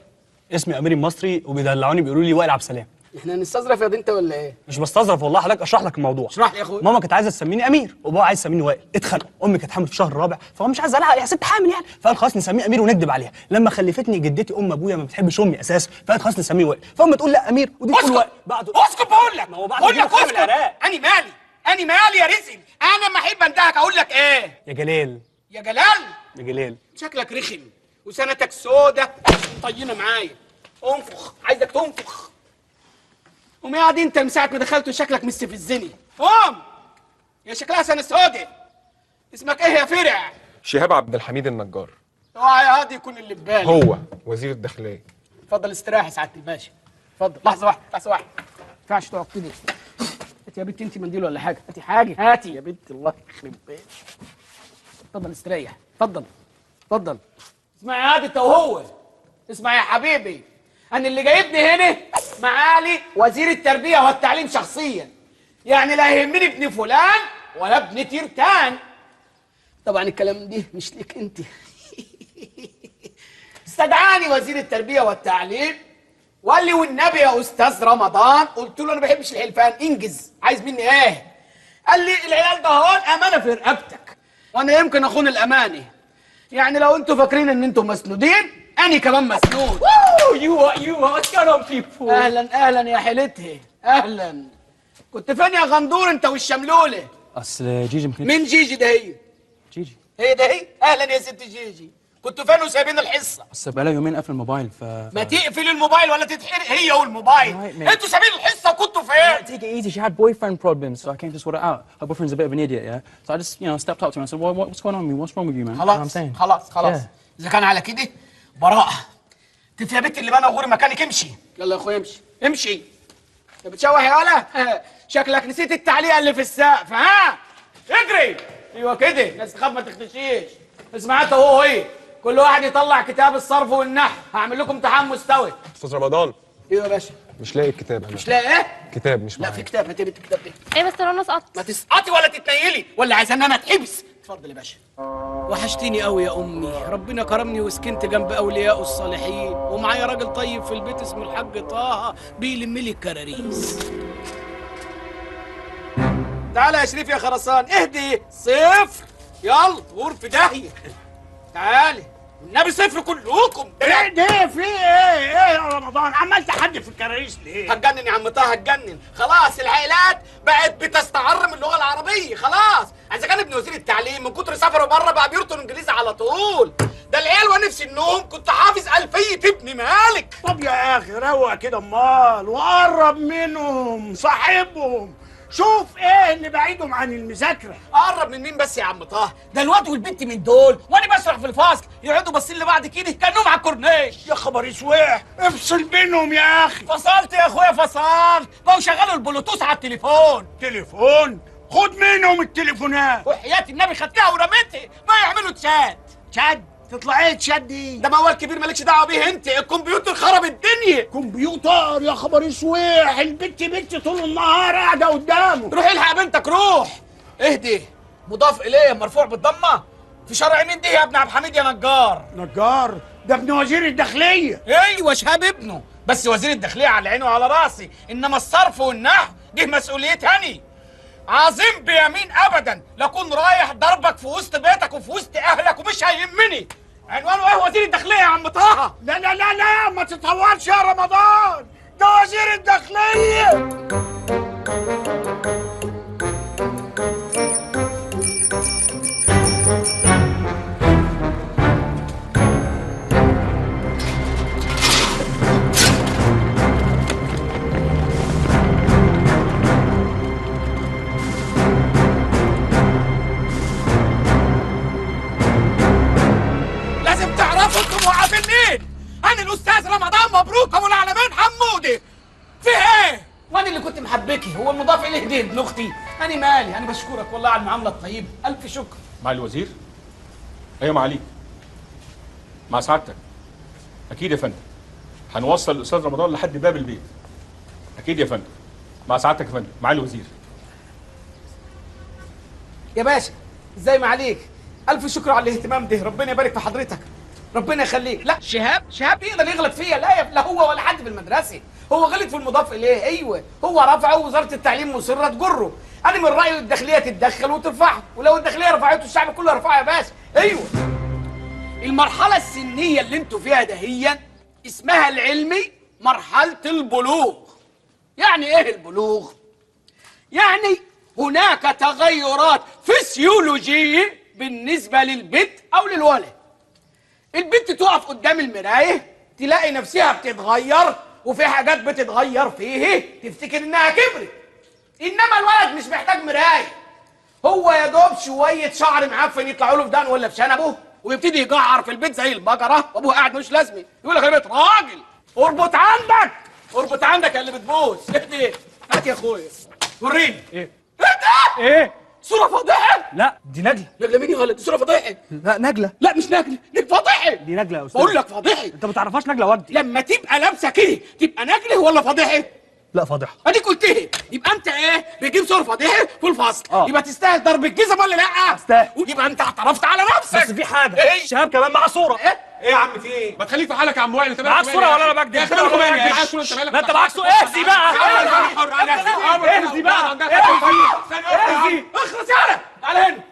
اسمي امير المصري وبيدلعوني بيقولوا لي وائل عبد السلام. احنا هنستظرف يا دي انت ولا ايه؟ مش بستظرف والله، حضرتك اشرح لك الموضوع. اشرح لي يا اخويا. ماما كانت عايزه تسميني امير وبابا عايز يسميني وائل، اتخانقوا. امي كانت حامل في الشهر الرابع فهو مش عايز ازعلها يا ست حامل يعني، فقال خلاص نسميه امير ونكذب عليها. لما خلفتني جدتي ام ابويا ما بتحبش امي اساسا، فقالت خلاص نسميه وائل، فامي تقول لا امير ودي تقول وائل. بعد اسكت بقول لك، ما هو بعد بقول لك اسكت. انا مالي، انا مالي يا رزق، انا ما احب اندهك اقول لك ايه؟ يا جلال. يا جلال؟ يا جلال شكلك رخم وسنتك سودة طينه معايا. انفخ، عايزك تنفخ. قوم يا عادي انت من ساعة ما دخلت وشكلك مستفزني. قوم يا شكلها سنة سودة. اسمك ايه يا فرع؟ شهاب عبد الحميد النجار. اوعى يا هادي يكون اللي في بالي. هو وزير الداخلية. اتفضل استريح يا سعادة الباشا. اتفضل، لحظة واحدة، لحظة واحدة. ما ينفعش تقعد كده. هاتي يا بنت انت منديل ولا حاجة، هاتي حاجة، هاتي يا بنت الله يخرب بيتك. اتفضل استريح، اتفضل اتفضل. اسمع يا هادي انت وهو، اسمع يا حبيبي، أنا اللي جايبني هنا معالي وزير التربية والتعليم شخصيا، يعني لا يهمني ابن فلان ولا ابن تيرتان. طبعا الكلام ده مش ليك انت. استدعاني وزير التربية والتعليم وقال لي والنبي يا أستاذ رمضان، قلت له أنا ما بحبش الحلفان، انجز، عايز مني إيه؟ قال لي العيال ده هون أمانة في رقبتك، وأنا يمكن أخون الأمانة. يعني لو أنتوا فاكرين إن أنتوا مسنودين، أنا كمان مسنود. you what's going on people. اهلا اهلا يا حيلتها، اهلا. كنت فين يا غندور انت والشملوله؟ اصل جيجي ممكن. مين جيجي ده؟ هي جيجي هي ده هي. اهلا يا ست جيجي، كنتوا فين وسايبين الحصة؟ اصل بقالها يومين قافل الموبايل. ف ما تقفل الموبايل ولا تتحرق هي والموبايل. انتوا سايبين الحصة وكنتوا فين؟ Take it easy. She had boyfriend problems, so I came to sort it out. Her boyfriend's a bit of an idiot, yeah. So I just, you know, stepped up to him and said, well, what's going on with you? What's wrong with you, man? خلاص خلاص خلاص. اذا كان على كده براءه. تف يا بنت اللي بنا وغوري مكانك، امشي. يلا يا اخويا امشي امشي. انت بتشوح يا ولا؟ شكلك نسيت التعليقه اللي في السقف. ها اجري. ايوه كده، الناس تخاف ما تختشيش. اسمع انت وهو ايه، كل واحد يطلع كتاب الصرف والنحو، هعمل لكم امتحان مستوي. استاذ رمضان. ايوه يا باشا. مش لاقي الكتاب انا. مش لاقي ايه؟ كتاب مش معايا. لا في كتاب، هاتي بنت الكتاب ده. ايه بس انا سقطت. ما تسقطي ولا تتنيلي، ولا عايزه ان انا اتحبس. اتفضل يا باشا. وحشتيني قوي يا امي، ربنا كرمني وسكنت جنب اولياء الصالحين، ومعايا راجل طيب في البيت اسمه الحاج طه بيلم لي الكراريس. تعالى يا شريف يا خرسان، اهدي صفر، يلا غور في داهية. تعالي والنبي صفر كلكم. ايه ده؟ في ايه؟ ايه يا رمضان؟ عمال تحدي في الكراريس ليه؟ هتجنن يا عم طه، هتجنن. خلاص العائلات بقت بتستعر من اللغة العربية، خلاص. اذا كان ابن وزير التعليم من كتر سفره بره بقى بيرطن انجليزي على طول. ده العيال وانا في سنهم كنت حافظ ألفية ابن مالك. طب يا اخي روق كده امال، وقرب منهم، صاحبهم، شوف ايه اللي بعيدهم عن المذاكرة. اقرب من مين بس يا عم طه؟ ده الواد والبنت من دول وانا بشرح في الفصل يقعدوا باصين لبعض كده كانهم على الكورنيش. يا خبر اسوح، افصل بينهم يا اخي. فصلت يا اخويا فصلت، بقوا شغلوا البلوتوث على التليفون. تليفون؟ خد منهم التليفونات. وحياة النبي خدتها ورميتها، ما يعملوا chat. chat؟ تطلع ايه تشات دي؟ ده موال كبير مالكش دعوه بيه انت، الكمبيوتر خرب الدنيا. كمبيوتر؟ يا خبر اسوح، البت بنتي طول النهار قاعدة قدامه. روح الحق بنتك، روح. اهدي، مضاف اليه مرفوع بالضمه. في شرع مين دي يا ابن عبد الحميد يا نجار؟ نجار؟ ده ابن وزير الداخلية. ايوه شهاب ابنه، بس وزير الداخلية على عينه وعلى راسي، انما الصرف والنحو دي مسؤوليتي انا. عظيم بيمين ابدا لكون رايح ضربك في وسط بيتك وفي وسط اهلك ومش هيهمني. عنوانه ايه وزير الداخلية يا عم طه؟ لا لا لا لا، ما تتهورش يا رمضان، ده وزير الداخلية. انا الاستاذ رمضان مبروك ابو العلمين حمودي. في ايه؟ وانا اللي كنت محبكي، هو المضاف اليه دي ابن اختي. انا مالي، انا بشكرك والله على المعاملة الطيبة، الف شكر. مع الوزير؟ ايوه معاليك. مع سعادتك. اكيد يا فندم. هنوصل الاستاذ رمضان لحد باب البيت. اكيد يا فندم. مع سعادتك يا فندم، مع الوزير. يا باشا ازاي معاليك؟ الف شكر على الاهتمام ده، ربنا يبارك في حضرتك، ربنا يخليك. لا شهاب، شهاب يقدر يغلط فيا؟ لا لا هو ولا حد في المدرسة، هو غلط في المضاف اليه. ايوه هو رفعه ووزارة التعليم مصرة تجره. انا من رايي الداخلية تتدخل وترفعه، ولو الداخلية رفعته الشعب كله يرفعه يا باشا. ايوه المرحلة السنية اللي انتوا فيها دهيا اسمها العلمي مرحلة البلوغ. يعني ايه البلوغ؟ يعني هناك تغيرات فسيولوجيه بالنسبة للبنت او للولد. البنت تقف قدام المراية تلاقي نفسها بتتغير، وفي حاجات بتتغير فيه تفتكر انها كبرت. انما الولد مش محتاج مراية، هو يا دوب شوية شعر معفن يطلعوا له في دقنه ولا في شنبه ويبتدي يجعر في البيت زي البقرة، وابوه قاعد ملوش لازمه يقول لك انا بقيت راجل. اربط عندك، اربط عندك يا اللي بتبوس. ايه هات يا اخويا وريني. ايه ايه ده؟ ايه صورة فضيحة؟ لا دي نجلة. نجلة مين يا ولد؟ دي صورة فضيحة. لا نجلة. لا مش نجلة، دي فضيحة. دي نجلة يا أستاذ. بقول لك فضيحة. أنت ما تعرفهاش نجلة وجدي. لما تبقى لابسة كده تبقى نجلة ولا فضيحة؟ لا فضيحة. أديك قلتها، يبقى أنت إيه؟ بتجيب صورة فضيحة في الفصل. يبقى تستاهل ضرب الجزم ولا لا؟ أستاهل. يبقى أنت اعترفت على نفسك. بس في حاجة. إيه؟ شهاب كمان معاه صورة. إيه؟ ايه يا عم في ايه؟ ما تخليك في حالك يا عم وائل. انت معاك صورة ولا انا بكدب؟ يا اخي مالك ومالي؟ معاك صورة انت مالك؟ ما انت معاك صورة. اهزي بقى، اهزي بقى، اهزي. اخلص يالا، تعالى هنا.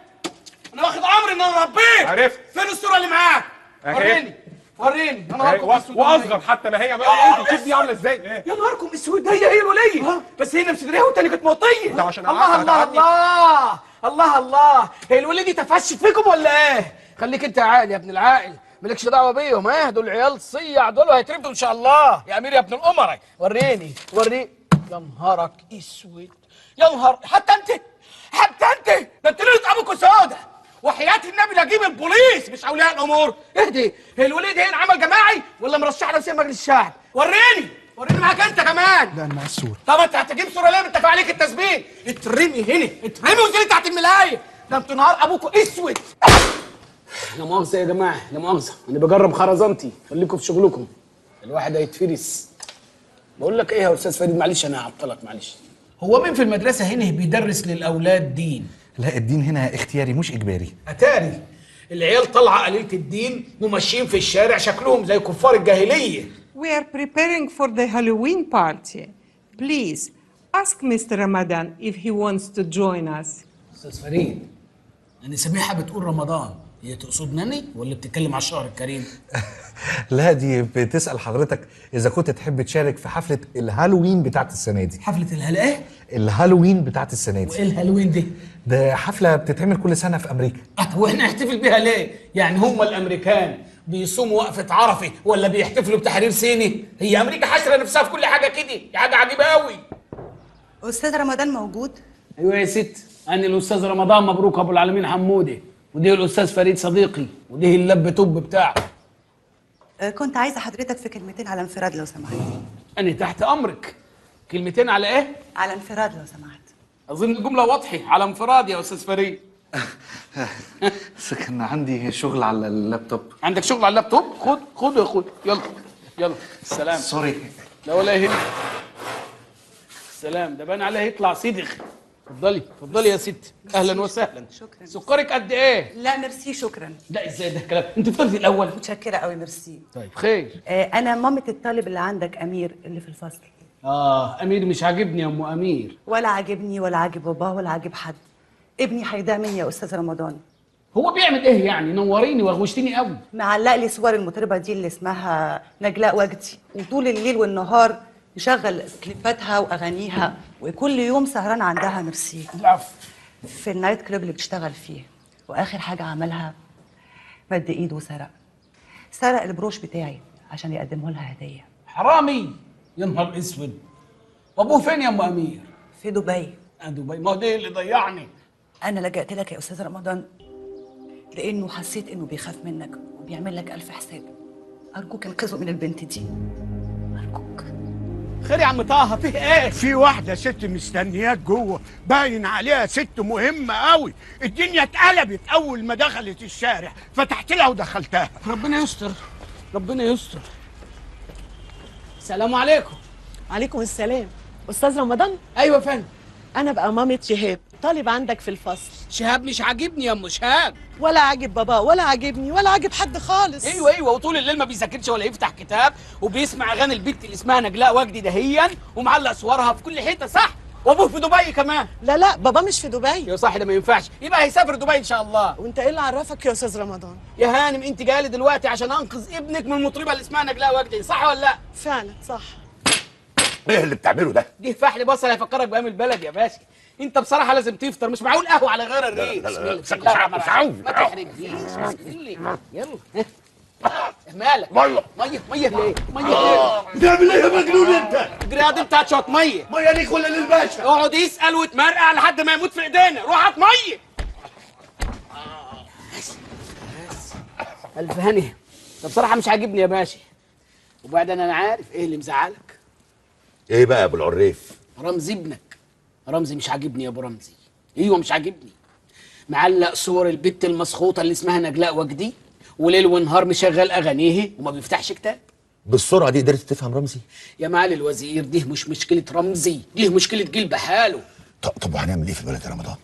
انا واخد امر ان انا اربيك. عرفت. فين الصورة اللي معاك؟ وريني وريني. يا نهاركم اسود. واصغر حتى ما هي بقى. ايه شوف دي عامله ازاي؟ يا نهاركم اسود. هي الوليه، بس هي مصدريها والتانية كانت موطيه. ده عشان الله الله الله الله الله. هي الوليه دي تفشت فيكم ولا ايه؟ خليك انت عاقل يا ابن العاقل، مالكش دعوه بيهم. ها دول عيال صيع، دول هيتربوا ان شاء الله. يا امير يا ابن الامراء وريني وريني. يا نهارك اسود، يا نهار. حتى انت، حتى انت، ده انت ليلة ابوكوا سودا. وحياة النبي لا اجيب البوليس مش اولياء الامور. اهدي، هي الوليد هنا عمل جماعي ولا مرشحة نفسها مجلس الشعب؟ وريني وريني. معاك انت كمان. لا انا معايا الصورة. طب انت هتجيب صوره ليه؟ انت عليك التسبيح. اترمي هنا، اترمي وانزلي تحت الملايه. ده انتوا نهار ابوكوا اسود. لا مؤاخذة يا جماعة، لا مؤاخذة، أنا بجرب خرزانتي، خليكم في شغلكم، الواحد هيتفرس. بقول لك إيه يا أستاذ فريد، معلش أنا هعطلك معلش. هو مين في المدرسة هنا بيدرس للأولاد دين؟ لا الدين هنا اختياري مش إجباري. أتاري العيال طالعة قليلة الدين وماشيين في الشارع شكلهم زي كفار الجاهلية. We are preparing for the Halloween party. Please ask Mr. Ramadan if he wants to join us. أستاذ فريد، أنا سميحة بتقول رمضان، هي تقصدني ولا بتتكلم على الشهر الكريم؟ لا دي بتسأل حضرتك إذا كنت تحب تشارك في حفلة الهالوين بتاعت السنة دي. حفلة الهلا إيه؟ الهالوين بتاعت السنة دي. وإيه الهالوين دي؟ ده حفلة بتتعمل كل سنة في أمريكا. طب وإحنا نحتفل بيها ليه؟ يعني هم الأمريكان بيصوموا وقفة عرفة ولا بيحتفلوا بتحرير سيني؟ هي أمريكا حاشرة نفسها في كل حاجة كده، دي حاجة عجيبة أوي. أستاذ رمضان موجود؟ أيوه يا ست، أنا الأستاذ رمضان مبروك أبو العالمين حمودي، وده الأستاذ فريد صديقي، وده اللب توب بتاعه. كنت عايزة حضرتك في كلمتين على انفراد لو سمحت. أنا تحت أمرك. كلمتين على إيه؟ على انفراد لو سمحت. أظن الجملة واضحة، على انفراد يا أستاذ فريد. بس كان عندي شغل على اللابتوب. عندك شغل على اللابتوب؟ خد خد يا اخويا، يلا يلا السلام. sorry. لا ولا يهمك. السلام، ده بان عليه يطلع صدغ. اتفضلي اتفضلي يا ست، اهلا وسهلا. شكرا. سكرك قد ايه؟ لا ميرسي شكرا. لا ازاي ده الكلام؟ انت فطرتي الاول؟ متشكرة قوي ميرسي. طيب خير. أنا مامة الطالب اللي عندك أمير اللي في الفصل. امير مش عاجبني يا ام امير. ولا عاجبني ولا عاجب باباه ولا عاجب حد. ابني هيضيع مني يا أستاذ رمضان. هو بيعمل ايه يعني؟ نوريني وغوشتني قوي. معلق لي صور المطربه دي اللي اسمها نجلاء وجدي، وطول الليل والنهار يشغل كليباتها واغانيها، وكل يوم سهران عندها ميرسي. العفو. في ال night club اللي بتشتغل فيه. واخر حاجة عملها مد ايده وسرق، سرق البروش بتاعي عشان يقدمه لها هديه. حرامي! يا نهار اسود. وابوه فين يا ام امير؟ في دبي. دبي؟ ما هو ده اللي ضيعني. انا لجأت لك يا استاذ رمضان لانه حسيت انه بيخاف منك وبيعمل لك الف حساب. ارجوك انقذه من البنت دي، ارجوك. خير يا عم طه، فيه ايه؟ في واحدة ست مستنياك جوه، باين عليها ست مهمة قوي. الدنيا اتقلبت أول ما دخلت الشارع، فتحت لها ودخلتها. ربنا يستر، ربنا يستر. السلام عليكم. عليكم السلام. أستاذ رمضان؟ أيوة يا فندم. أنا بقى مامة شهاب، طالب عندك في الفصل. شهاب مش عاجبني يا أم شهاب. ولا عاجب بابا ولا عاجبني ولا عاجب حد خالص. ايوه وطول الليل ما بيذاكرش ولا يفتح كتاب، وبيسمع اغاني البنت اللي اسمها نجلاء وجدي دهيا، ومعلق صورها في كل حتة، صح؟ وابوه في دبي كمان. لا لا، بابا مش في دبي. يا صح، ده ما ينفعش، يبقى هيسافر دبي ان شاء الله. وانت ايه اللي عرفك يا استاذ رمضان؟ يا هانم انت جاية لي دلوقتي عشان انقذ ابنك من المطربه اللي اسمها نجلاء وجدي، صح ولا لا؟ فعلا صح. ايه اللي بتعمله ده؟ دي فحل بصل هيفكرك بايام البلد يا باشا. انت بصراحة لازم تفطر، مش معقول قهوة على غير الريق. لا لا لا، مش عاوز. ما تحرجنيش. يلا مالك؟ مية مية مية ليه؟ مية ليه؟ بتعمل ايه يا مجنون انت؟ اجري يا دي بتاعت شوية مية. مية ليك ولا للباشا؟ اقعد يسال وتمرقع لحد ما يموت في ايدينا. روح هات مية. الف هني. ده بصراحة مش عاجبني يا باشا. وبعدين انا عارف ايه اللي مزعلك. ايه بقى يا ابو العريف؟ رمزي ابنك. رمزي مش عاجبني يا ابو رمزي. ايوه مش عاجبني. معلق صور البت المسخوطه اللي اسمها نجلاء وجدي، وليل ونهار مشغل اغانيه وما بيفتحش كتاب. بالسرعة دي قدرت تفهم رمزي؟ يا معالي الوزير، دي مش مشكلة رمزي، دي مشكلة جيل بحاله. طب وهنعمل ايه في الولد يا رمضان؟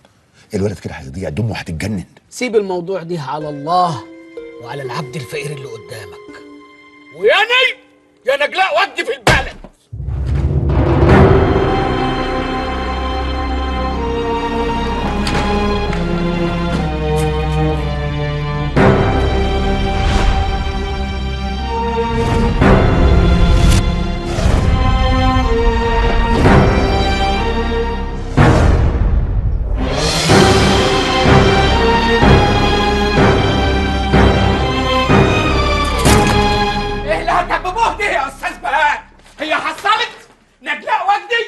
الولد كده هيضيع، دمه هتتجنن. سيب الموضوع ده على الله وعلى العبد الفقير اللي قدامك. وياني يا نجلاء وجدي في البلد.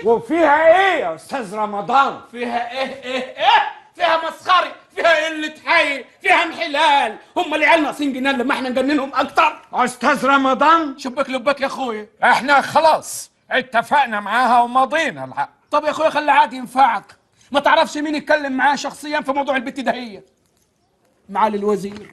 وفيها ايه يا استاذ رمضان؟ فيها ايه ايه ايه؟ فيها مسخرة، فيها قلة حي، فيها انحلال. هم اللي عيال ناقصين جنان لما احنا نجننهم اكتر. استاذ رمضان، شبك لبك يا اخويا. احنا خلاص اتفقنا معاها ومضينا العقد. طب يا اخويا خلي عاد ينفعك. ما تعرفش مين يتكلم معاه شخصيا في موضوع البت دهية؟ معالي الوزير.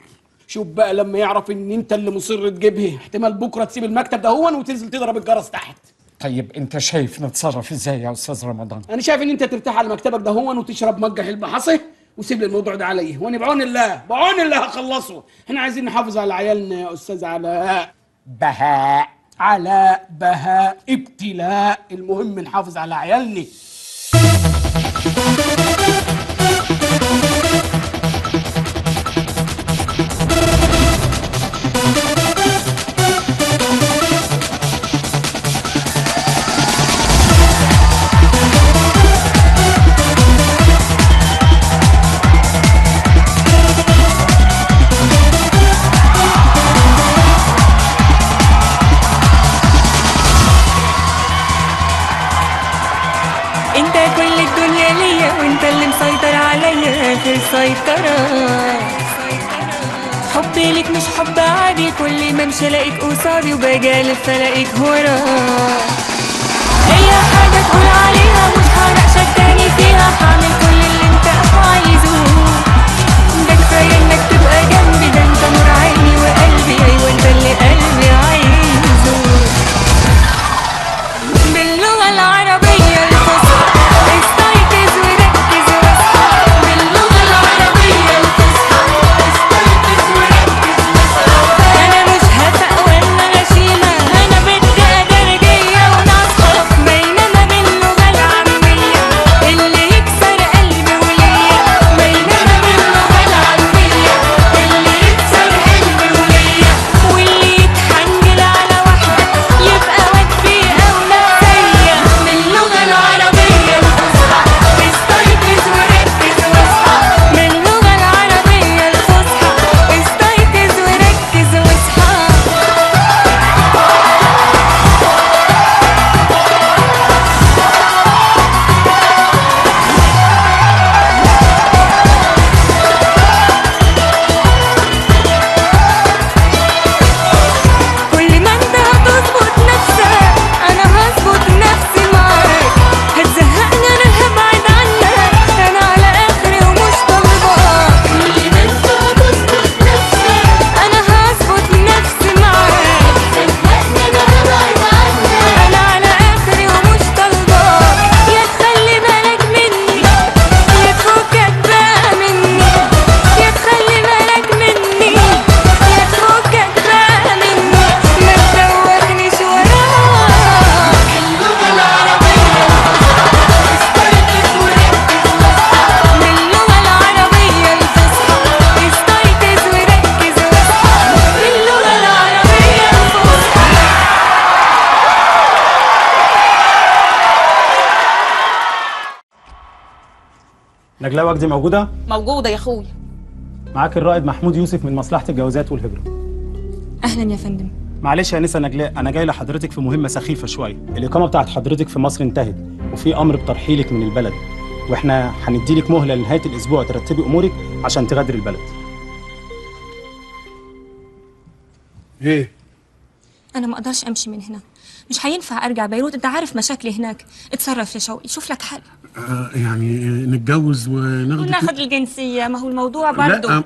شوف بقى لما يعرف ان انت اللي مصر تجيبها، احتمال بكره تسيب المكتب ده هون وتنزل تضرب الجرس تحت. طيب انت شايف نتصرف ازاي يا استاذ رمضان؟ انا شايف ان انت ترتاح على مكتبك ده هون وتشرب مجه حلبة حصي وسيب لي الموضوع ده عليا، وانا بعون الله بعون الله هخلصه. احنا عايزين نحافظ على عيالنا يا استاذ علاء. بهاء، علاء، بهاء، ابتلاء، المهم نحافظ على عيالنا. انت كل الدنيا ليا وانت اللي مسيطر عليا اخر سيطرة. حبي ليك مش حب عادي، كل ما امشي الاقيك قصادي وبجالف الاقيك ورا. اي حاجة تقول عليها مش هناقشك تاني فيها، هعمل كل اللي انت عايزه. ده كفاية انك تبقى جنبي، ده انت نور عيني وقلبي، ايوه انت اللي قلبي عايزه. باللغة العربية الفصحى استيقظ وركز واصحى. باللغة العربية الفصحى استيقظ وركز واصحى. أنا مش هفق ولا غشيمة، أنا بنت أدرجية. نجلاء وجدي موجودة؟ موجودة يا اخويا. معاك الرائد محمود يوسف من مصلحة الجوازات والهجرة. اهلا يا فندم. معلش يا انسه نجلاء، انا جاي لحضرتك في مهمة سخيفة شوية. الاقامة بتاعت حضرتك في مصر انتهت، وفي امر بترحيلك من البلد، واحنا هنديلك مهله لنهاية الاسبوع ترتبي امورك عشان تغادري البلد. ايه؟ انا ما اقدرش امشي من هنا، مش هينفع ارجع بيروت، انت عارف مشاكلي هناك. اتصرف يا شوقي، شوف لك حل. يعني نتجوز وناخد الجنسية، ما هو الموضوع برضه. لا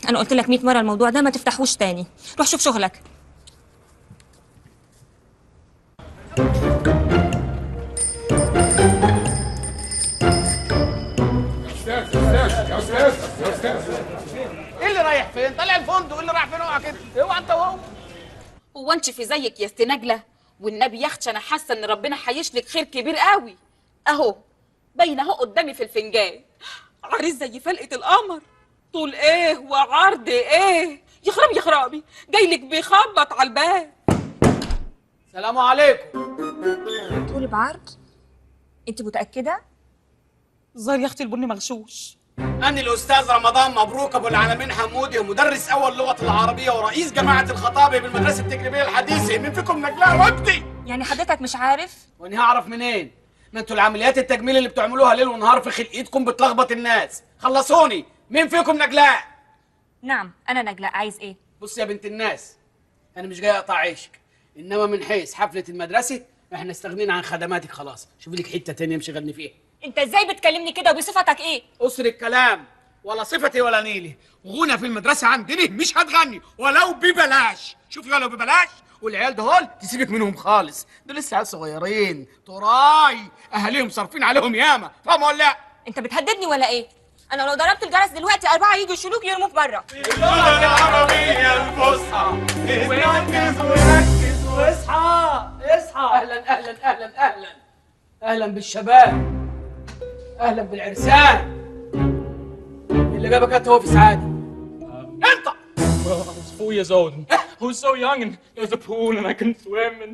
انا قلت لك 100 مرة الموضوع ده ما تفتحوش تاني، روح شوف شغلك. يا استاذ يا استاذ يا استاذ، ايه اللي رايح فين؟ طالع الفندق، ايه اللي رايح فين؟ اوعى كده، اوعى انت وهو. هو انت في زيك يا ست نجله؟ والنبي يا اختي انا حاسه ان ربنا هيشلك خير كبير قوي. اهو باينة اهو قدامي في الفنجان، عريس زي فلقه القمر، طول ايه وعرض ايه، يخرب يخربي، جايلك بيخبط على الباب. سلام عليكم. طول بعرض؟ انت متاكدة؟ الظاهر يا اختي البن مغشوش. أنا الأستاذ رمضان مبروك أبو العالمين حمودي، مدرس أول لغة العربية ورئيس جماعة الخطابة بالمدرسة التجريبية الحديثة. مين فيكم نجلاء وجدي؟ يعني حضرتك مش عارف؟ وأنا هعرف منين؟ ما انتوا العمليات التجميل اللي بتعملوها ليل ونهار في خلقتكم بتلخبط الناس. خلصوني، مين فيكم نجلاء؟ نعم أنا نجلاء، عايز إيه؟ بص يا بنت الناس، أنا مش جاي أقطع عيشك، إنما من حيث حفلة المدرسة إحنا استغنينا عن خدماتك خلاص، شوفي لك حتة تانية مشغلني فيها. انت ازاي بتكلمني كده وبصفتك ايه؟ قصر الكلام، ولا صفتي ولا نيلي. غنى في المدرسة عندنا مش هتغني ولو ببلاش. شوفي ولو ببلاش، والعيال دول تسيبك منهم خالص، دول لسه عيال صغيرين تراي، اهاليهم صارفين عليهم ياما، فاهم ولا لا؟ انت بتهددني ولا ايه؟ انا لو ضربت الجرس دلوقتي 4 يجوا يشيلوك يرموك بره. اللغة العربية الفصحى، ركز وركز واصحى اصحى. اهلا اهلا اهلا اهلا اهلا بالشباب، اهلا بالعرسان. اللي جابك انت هو في سعادة. انت Well, I was 4 years old and I was so young and there was a pool and I couldn't swim and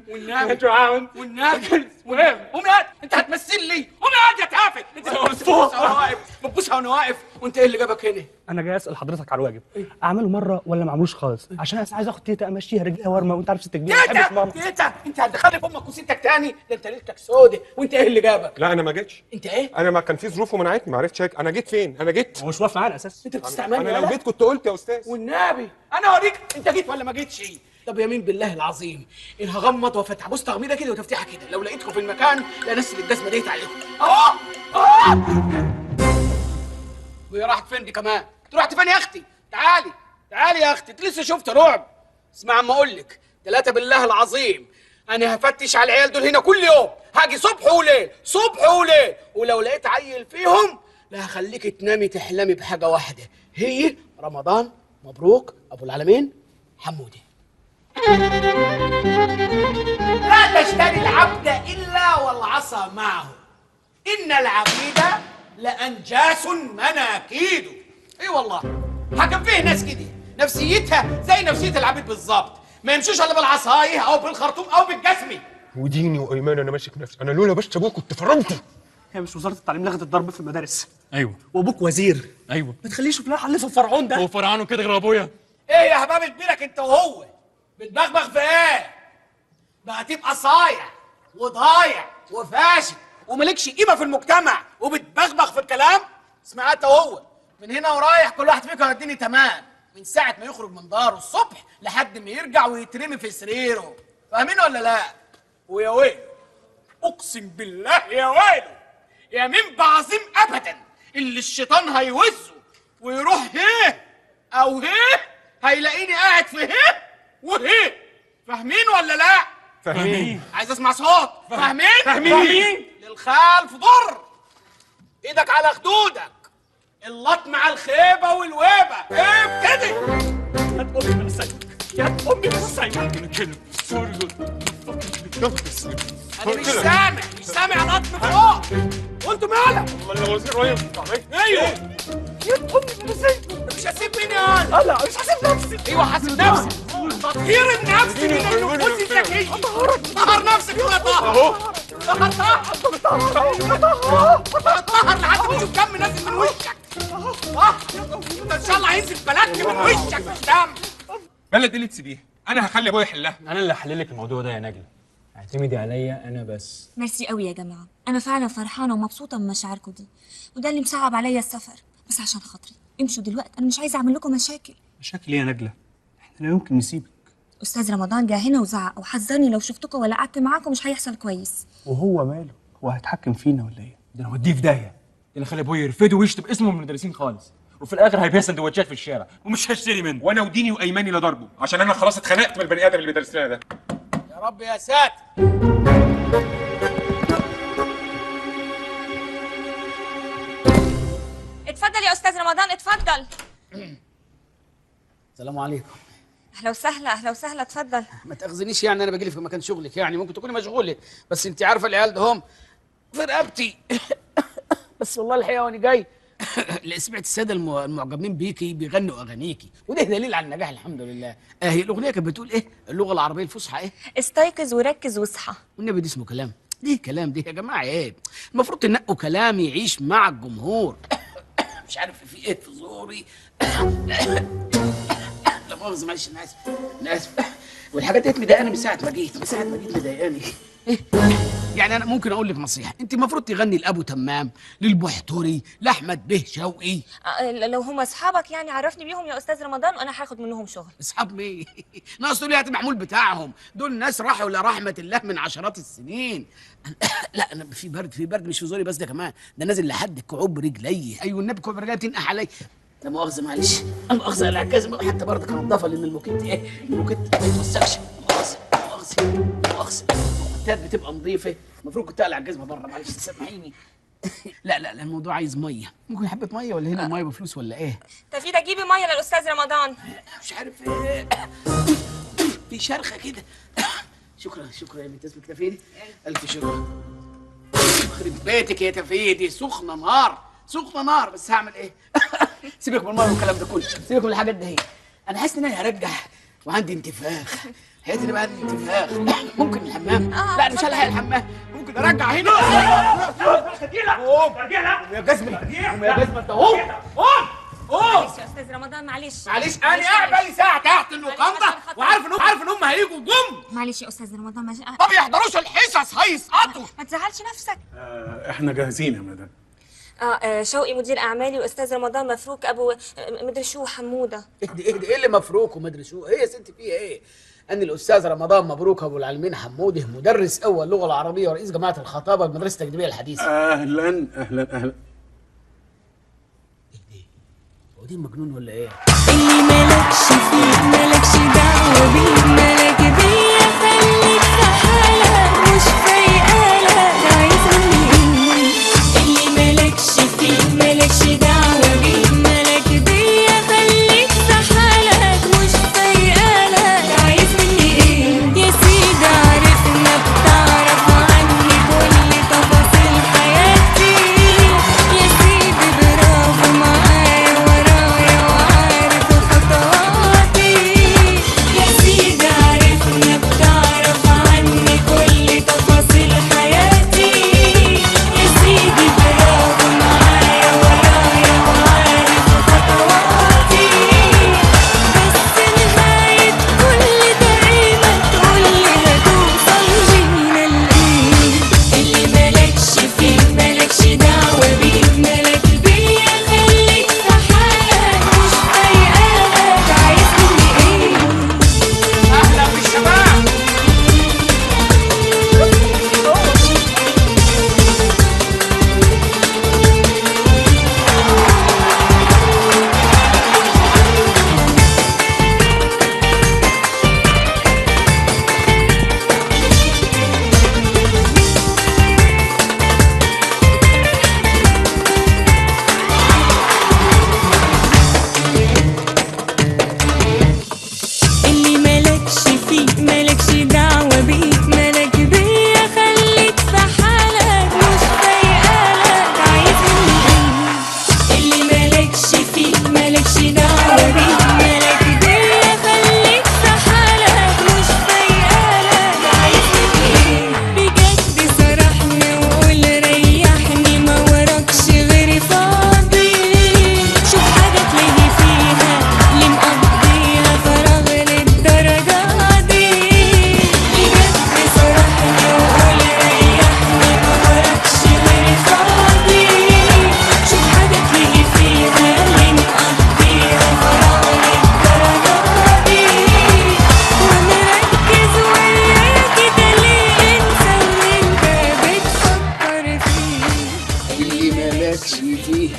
I drowned. والنبي I couldn't swim. قوم يا انت هتمثل لي، قوم يا تافه. انت بتبوسها وانا واقف، بتبوسها وانا واقف، وانت ايه اللي جابك هنا؟ انا جاي اسال حضرتك على الواجب، اعمله مرة ولا ما اعملوش خالص؟ عشان انا عايز اخد تيتا امشيها رجليها ورمه، وانت عارف ست كبيرة ما بتحبش ماما. تيتا انت هتخلف امك وستك تاني؟ ده انت ليلتك سودة. وانت ايه اللي جابك؟ لا انا ما جيتش. انت ايه؟ انا ما كان في ظروف ومنعتني، ما عرفتش اجي. انا جيت فين؟ انا جيت. هو مش واقف معانا اساسا. انت بتستعملني؟ انا لو جيت كنت قلت يا استاذ. والنبي انا اوريك انت جيت ولا ما جيتش. طب يمين بالله العظيم ان هغمض وافتح، بص تغميضه كده وتفتيحه كده، لو لقيتكم في المكان لا نسل الجزمة ديت عليكم. اهو اهو. وهي راحت فين دي كمان؟ انت رحت فين يا اختي؟ تعالي تعالي يا اختي، انت لسه شفت رعب. اسمع عم اقول لك، 3 بالله العظيم انا هفتش على العيال دول هنا كل يوم، هاجي صبح وليل صبح وليل، ولو لقيت عيل فيهم لا هخليك تنامي تحلمي بحاجة واحدة، هي رمضان مبروك ابو العالمين حمودي. لا تشتري العبد إلا والعصا معه، إن العبيد لأنجاس مناكيد. إي والله حكم فيه ناس كده نفسيتها زي نفسية العبيد بالظبط، ما يمشوش إلا بالعصاية أو بالخرطوم أو بالجسمي. وديني وإيمان أنا ماسك نفسي، أنا لولا بس أبوك كنت فرمته. هي مش وزارة التعليم لغت الضرب في المدارس؟ ايوه. وأبوك وزير. ايوه. ما تخليش يشوف لها حل في الفرعون ده. هو فرعونه كده غير أبويا؟ إيه يا هباب كبيرك أنت وهو؟ بتبغبغ في ايه؟ بقى تبقى صايع وضايع وفاشل ومالكش قيمة في المجتمع وبتبغبغ في الكلام؟ اسمع انت وهو، من هنا ورايح كل واحد فيكم هيديني تمام، من ساعة ما يخرج من داره الصبح لحد ما يرجع ويترمي في سريره، فاهمين ولا لا؟ ويا ويله، اقسم بالله يا ويله، يا مين بعظيم ابدا اللي الشيطان هيوزه ويروح هيه او هيه هيلاقيني قاعد في هيه وهي. فاهمين ولا لا؟ فاهمين. عايز اسمع صوت. فاهمين؟ فاهمين. للخلف ضر، ايدك على خدودك، اللطم على الخيبه والويبه. ابتدي. هات امي من سايبك، يا امي من سايبك. انا مش سامع، مش سامع لطم فوق. وانتوا مالك؟ امال لو وزير ريم. ايوه. يا امي من سايبك. مش هسيب مين يا انا؟ لا مش هسيب نفسي. ايوه هسيب نفسي. تطهير النفس من النفوس الذكية. طهر نفسك يا طهر. اهو. هتطهر لحد ما تشوف دم نازل من وشك. انت ان شاء الله هينزل بلد من وشك مش دم. بلد اللي تسيبيها، انا هخلي ابويا يحلها. انا اللي هحل لك الموضوع ده يا نجله، اعتمدي عليا انا بس. ميرسي قوي يا جماعة، انا فعلا فرحانة ومبسوطة من مشاعركم دي، وده اللي مصعب عليا السفر، بس عشان خاطري امشوا دلوقتي، انا مش عايزه اعمل لكم مشاكل. مشاكل ايه يا نجله؟ احنا لا يمكن نسيبك. استاذ رمضان جه هنا وزعق وحذرني لو شفتكم ولا قعدت معاكم مش هيحصل كويس. وهو ماله؟ هو هيتحكم فينا ولا ايه؟ ده انا هوديه في داهية، ده انا اخلي ابويا يرفده ويشتم اسمه من المدرسين خالص، وفي الاخر هيبيع سندوتشات في الشارع ومش هشتري منه. وانا وديني وايماني لضربه، عشان انا خلاص اتخنقت من البني ادم اللي بيدرس لنا ده. يا رب يا ساتر. اتفضل يا استاذ رمضان، اتفضل. السلام عليكم. اهلا وسهلا، اهلا وسهلا، اتفضل. ما تاخذنيش يعني انا بجيلي في مكان شغلك، يعني ممكن تكوني مشغولة، بس انت عارفه العيال ده هم في رقبتي. بس والله الحقيقة وانا جاي سمعت السادة المعجبين بيكي بيغنوا اغانيكي، وده دليل على النجاح الحمد لله. هي الاغنية كانت بتقول ايه؟ اللغة العربية الفصحى ايه؟ استيقظ وركز واصحى. والنبي دي اسمه كلام؟ ليه كلام دي يا جماعة؟ ايه؟ المفروض تنقوا كلام يعيش مع الجمهور. مش عارف في ايه في زوري. لا مؤاخذة معلش، انا اسف انا اسف. والحاجات ديت مضايقاني من ساعة ما جيت، من ساعة ما جيت مضايقاني. إيه؟ يعني انا ممكن اقول لك نصيحة، انت المفروض تغني لابو تمام، للبحتري، لاحمد به شوقي. لو هم اصحابك يعني عرفني بيهم يا استاذ رمضان وانا هاخد منهم شغل. اصحاب مين؟ ناقص تقول لي المحمول بتاعهم، دول ناس راحوا لرحمه الله من عشرات السنين. لا انا في برد، في برد مش في زوري بس، ده كمان ده نازل لحد كعوب رجلي. ايوه النبي كعوب رجلي بتنقح علي. لا مؤاخذة معلش، لا مؤاخذة على الجزمة حتى برضك انضفها، لان الموكيت ايه؟ الموكيت ما يتوسخش. مؤاخذة مؤاخذة مؤاخذة. الموكيتات بتبقى نظيفة، المفروض كنت اقلع الجزمة بره، معلش سامحيني. لا لا لا الموضوع عايز مية، ممكن حبه مية ولا هنا المية بفلوس ولا ايه؟ تفيدة جيبي مية للاستاذ رمضان. مش عارف ايه، في شرخه كده. شكرا شكرا يا بنت، اسمك تفيدي؟ الف شكر. يخرب بيتك يا تفيدي، سخنة نار سخنة نار، بس هعمل ايه؟ سيبك من المية والكلام ده كله، سيبك من الحاجات دي. انا حاسس ان انا هرجع وعندي انتفاخ، حياتي اللي بقى عندي انتفاخ. ممكن الحمام؟ لا انا مش هلحق الحمام، ممكن ارجع هنا. قوم يا جزمه، قوم يا جزمه، انت قوم قوم قوم. معلش يا استاذ رمضان معلش معلش، انا قاعد بقالي ساعة تحت اللوكاندا وعارف ان عارف ان هم هيجوا جم. معلش يا استاذ رمضان معلش، ما بيحضروش الحصص هيسقطوا. ما تزعلش نفسك. احنا جاهزين يا مدام. شوقي مدير اعمالي، واستاذ رمضان مفروك ابو مدري شو حموده. اهدي اهدي، ايه اللي مفروك ومدري شو؟ ايه يا ستي فيها ايه؟ ان الاستاذ رمضان مبروك ابو العالمين حموده، مدرس اول لغة العربية ورئيس جماعة الخطابة بمدرسة التجريبية الحديثة. اهلا اهلا اهلا. اهدي، هو دي مجنون ولا ايه؟ اللي مالكش فيه مالكش دعوه بيه، مالك بيا خليك في حالك مش فايقالك، عايز مني ايه؟ اللي مالكش فيه مالكش دعوه بيه، مالك بيا خليك في حالك مش فايقالك، عايز مني ايه؟ يا سيدي عرفنا بتعرف عني كل تفاصيل حياتي، يا سيدي برافو معايا ورايا وعارف خطواتي، يا سيدي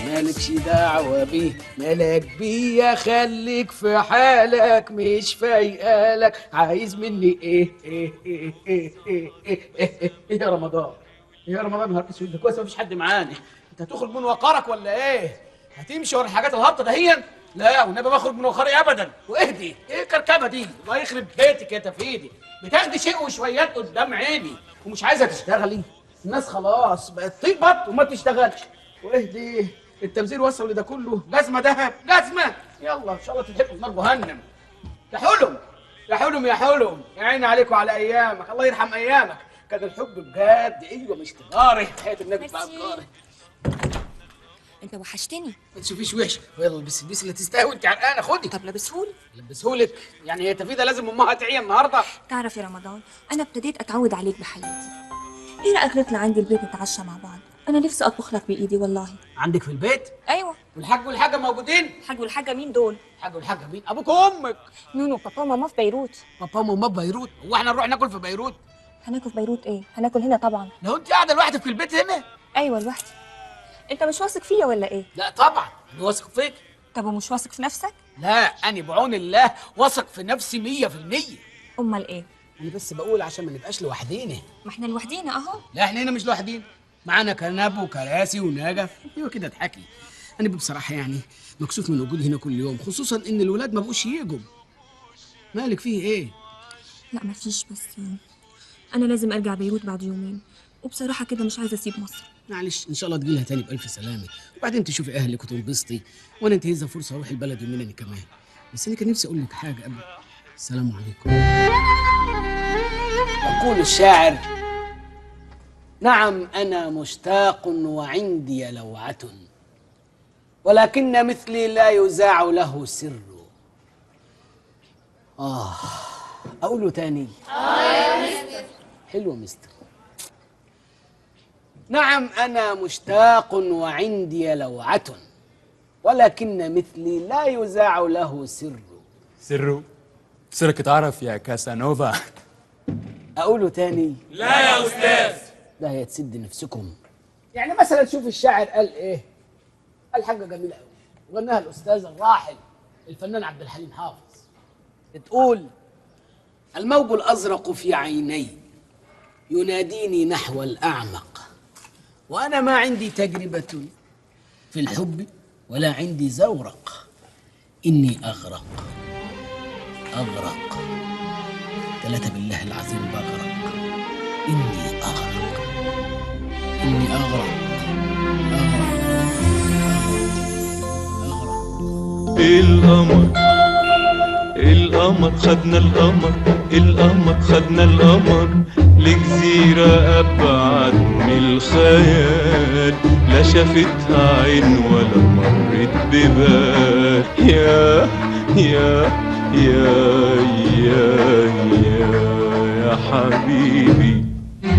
مالكش دعوة بيه، مالك بيا، خليك في حالك، مش فايقالك، عايز مني ايه ايه ايه ايه ايه ايه ايه ايه يا رمضان؟ يا رمضان نهار اسود، ده كويس مفيش حد معانا. انت هتخرج من وقارك ولا ايه؟ هتمشي ورا الحاجات الهابطه دهيا؟ لا والنبي ما اخرج من وقاري ابدا. واهدي، ايه الكركبه دي؟ الله يخرب بيتك يا تفيدي، بتاخدي شيء وشويات قدام عيني ومش عايزه تشتغلي. الناس خلاص بقت تقبض وما تشتغلش. واهدي، التبذير وصل لده كله. جزمه دهب، جزمه، يلا ان شاء الله تتحرقوا في نار جهنم. يا حلم يا حلم يا حلم، يا عيني عليك وعلى ايامك، الله يرحم ايامك، كان الحب بجد. ايوه مش تجاري، حياة النبي بقى تجاري. انت وحشتني. ما تشوفيش وحش، ويلا البسي البسي اللي تستاهل، انت عرقانه، خدي. طب لبسهولي. لبسهولك؟ يعني هي تفيده لازم امها تعيا النهارده؟ تعرف يا رمضان، انا ابتديت اتعود عليك بحياتي. ايه رايك نطلع عندي البيت نتعشى مع بعض؟ انا نفسي اطبخ لك بايدي والله. عندك في البيت؟ ايوه. والحاج والحاجة موجودين؟ الحاج والحاجة مين دول؟ الحاج والحاجة مين؟ ابوك وامك. نونو، بابا وماما في بيروت. بابا وماما في بيروت؟ هو احنا نروح ناكل في بيروت؟ هناكل في بيروت ايه؟ هناكل هنا طبعا. لو انت قاعدة لوحدك في البيت هنا؟ ايوه لوحدي. انت مش واثق فيا ولا ايه؟ لا طبعا انا واثق فيك. طب ومش واثق في نفسك؟ لا انا بعون الله واثق في نفسي 100%. امال ايه؟ انا بس بقول عشان ما نبقاش لوحدينا. ما احنا لوحدينا اهو. لا احنا هنا مش لوحدينا، معانا كنب وكراسي ونجف. ايوه كده اضحكي. انا بصراحة يعني مكسوف من وجودي هنا كل يوم، خصوصا ان الولاد ما بقوش يجوا. مالك فيه ايه؟ لا مفيش، بس انا لازم ارجع بيروت بعد يومين، وبصراحة كده مش عايزه اسيب مصر. معلش ان شاء الله تجيلها تاني بالف سلامه، وبعدين تشوفي اهلك وتنبسطي، وانا انتهزها فرصة اروح البلد يومين انا كمان. بس انا كان نفسي اقول لك حاجة قبل. السلام عليكم. يقول الشاعر: نعم انا مشتاق وعندي لوعة، ولكن مثلي لا يذاع له سر. اقوله تاني؟ يا مستر. حلو يا مستر. نعم أنا مشتاق وعندي لوعة، ولكن مثلي لا يذاع له سر. سره؟ سرك اتعرف يا كاسانوفا. أقوله تاني؟ لا يا أستاذ. ده هي تسد نفسكم. يعني مثلا شوف الشاعر قال إيه؟ قال حاجة جميلة أوي، وغناها الأستاذ الراحل الفنان عبد الحليم حافظ. بتقول: الموج الأزرق في عيني يناديني نحو الأعمق، وأنا ما عندي تجربة في الحب ولا عندي زورق، إني أغرق أغرق، ثلاثة بالله العظيم بغرق، إني أغرق إني أغرق أغرق أغرق. القمر القمر خدنا القمر، القمر خدنا القمر لجزيرة أبعد من الخيال، لا شافتها عين ولا مرت ببال. يا يا يا يا يا يا حبيبي،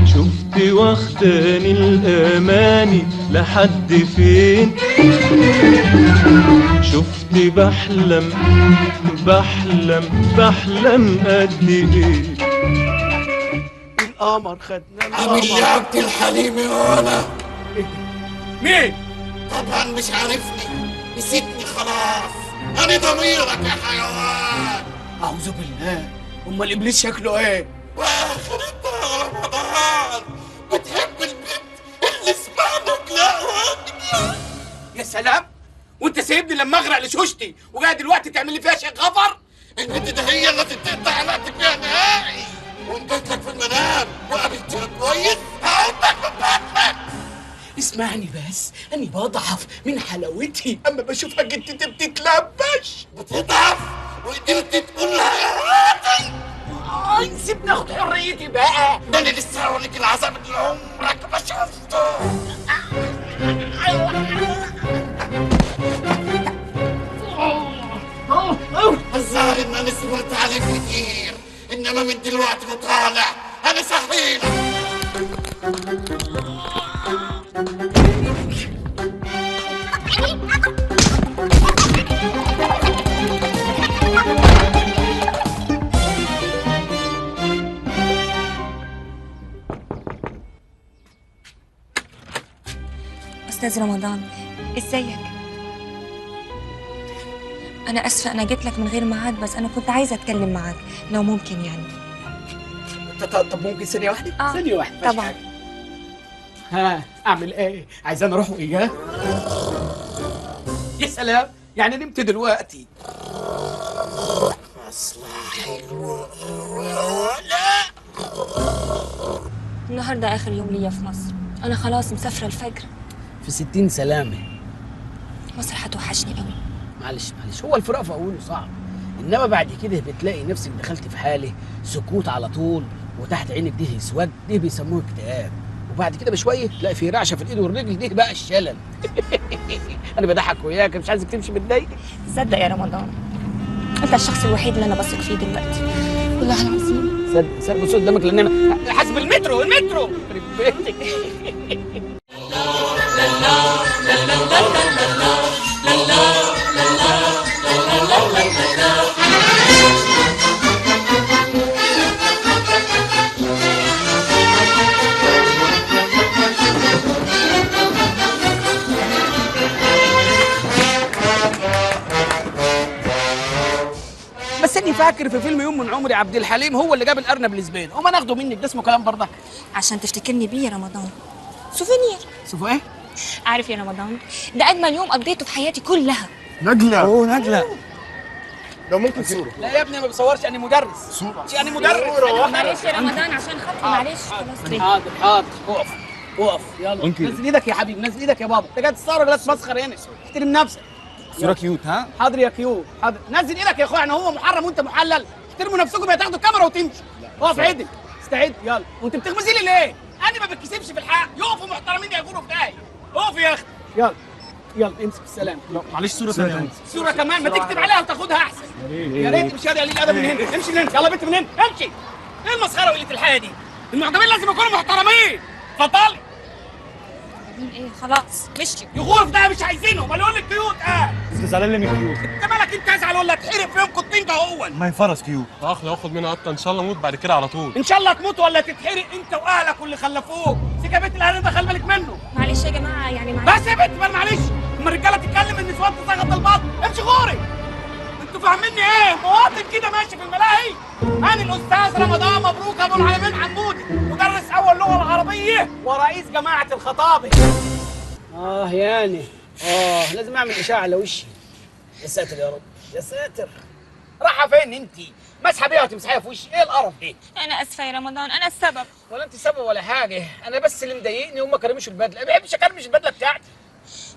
شفت واخداني الأماني لحد فين؟ شفت بحلم بحلم بحلم قد ايه. القمر خدنا القمر. عامل يا عبد الحليم يا ولا؟ مين؟ طبعا مش عارفني، نسيتني خلاص، انا ضميرك يا حيوان. اعوذ بالله، امال ابليس شكله ايه؟ واخرتها يا رمضان بتحب البنت اللي سمعنا تلاقوها. يا سلام، وانت سايبني لما اغرق لشوشتي وجاي دلوقتي تعمل لي فيها شيء غفر؟ البنت ده هي اللي تتقطع علاقتك بيها نهائي، وان جيت لك في المنام وقابلتها كويس هقومك من بطنك. اسمعني بس، أني بضعف من حلاوتي أما بشوفها جدتي بتتلبش. بتضعف وقدرت تقول لها يا راجل؟ سيبني اخد حريتي بقى. ده انا لسه هوريك العذاب اللي عمرك ما شفته. الظاهر ان انا صبرت عليك كتير، انما من دلوقتي وطالع انا صحيلك. أستاذ رمضان، ازيك؟ انا اسفه انا جيت لك من غير ميعاد، بس انا كنت عايزه اتكلم معاك لو ممكن يعني. طب ممكن ثانية واحدة؟ ثانية واحدة طبعا. ها اعمل ايه؟ عايزاني اروح واياه؟ يا سلام، يعني نمت دلوقتي. حلوة. النهارده اخر يوم ليا في مصر، انا خلاص مسافرة الفجر. في 60 سلامه. مصر هتوحشني قوي. معلش معلش، هو الفراق في اوله صعب، انما بعد كده بتلاقي نفسك دخلت في حاله سكوت على طول، وتحت عينك دي اسود، دي بيسموه اكتئاب، وبعد كده بشوية تلاقي في رعشه في الايد والرجل، دي بقى الشلل. انا بضحك وياك، مش عايزك تمشي متضايق. تصدق يا رمضان انت الشخص الوحيد اللي انا بثق فيه دلوقتي، والله العظيم. صدق صدق، بص قدامك لان انا حاسب المترو المترو يخرب بيتك. بس اني فاكر في فيلم يوم من عمري عبد الحليم هو اللي جاب الارنب لزبيده، وما ناخده منك، ده اسمه كلام برضك. عشان تفتكرني بيه يا رمضان. souvenir. souve ايه؟ عارف يا رمضان ده اجمل يوم قضيته في حياتي كلها. نجلة. اوه نجلة، لو ممكن صورة. لا يا ابني ما بصورش، انا مدرس. صورة انا مدرس. معلش يا رمضان عشان خاطري، معلش خلاص. حاضر حاضر، اقف اقف، يلا نزل ايدك يا حبيبي، نزل ايدك يا بابا، انت جاي تتصور ولا تمسخر هنا؟ احترم نفسك. صورة cute. ها حاضر يا cute، حاضر. نزل ايدك يا اخويا، يعني هو محرم وانت محلل؟ احترموا نفسكم، يا تاخدوا الكاميرا وتمشي. اقف عدل، استعد يلا. وانت بتغمزي لي ليه؟ انا ما بتكسبش في الحق، يقفوا محترمين يا في داهية. اقف يا اختي، يلا يلا امسك السلام. لا معلش صورة ثانية. صورة كمان، ما تكتب عليها وتاخدها احسن. يا ريت مش قليل الادب من هنا، امشي من هنا، يلا بنت من هنا، امشي. ايه المسخره وقلة الحياة دي؟ المعجبين لازم يكونوا محترمين. اتفضلي. ايه خلاص مشي. يغور ده مش عايزينه، مالهم ال cute. انت زعلان ليه من ال cute؟ انت مالك انت، ازعل ولا اتحرق في يومكم الطين ده هو. ما هي فرس cute. اخ لو اخد منها قطة ان شاء الله اموت بعد كده على طول. ان شاء الله تموت ولا تتحرق انت واهلك واللي خلفوك. سيب يا بنت الاهل ده، خلي بالك منه. معلش يا جماعة يعني معلش. بس يا بنت ما معلش، اما الرجالة تتكلم النسوان تسقط البطن. امشي غوري. انتوا فاهميني ايه؟ مواطن كده ماشي في الملاهي. انا الاستاذ رمضان مبروك ابو العالمين حمودي، مدرس اول لغة العربية ورئيس جماعة الخطابة. يعني لازم اعمل اشاعة على وشي. يا ساتر يا رب، يا ساتر. رايحة فين انت؟ مسحه بيها وتمسحيها في وشي، ايه القرف ده؟ انا اسفه يا رمضان، انا السبب. ولا انت السبب ولا حاجة، انا بس اللي مضايقني هم كرمشوا البدلة، ما بحبش اكرمش البدلة بتاعتي.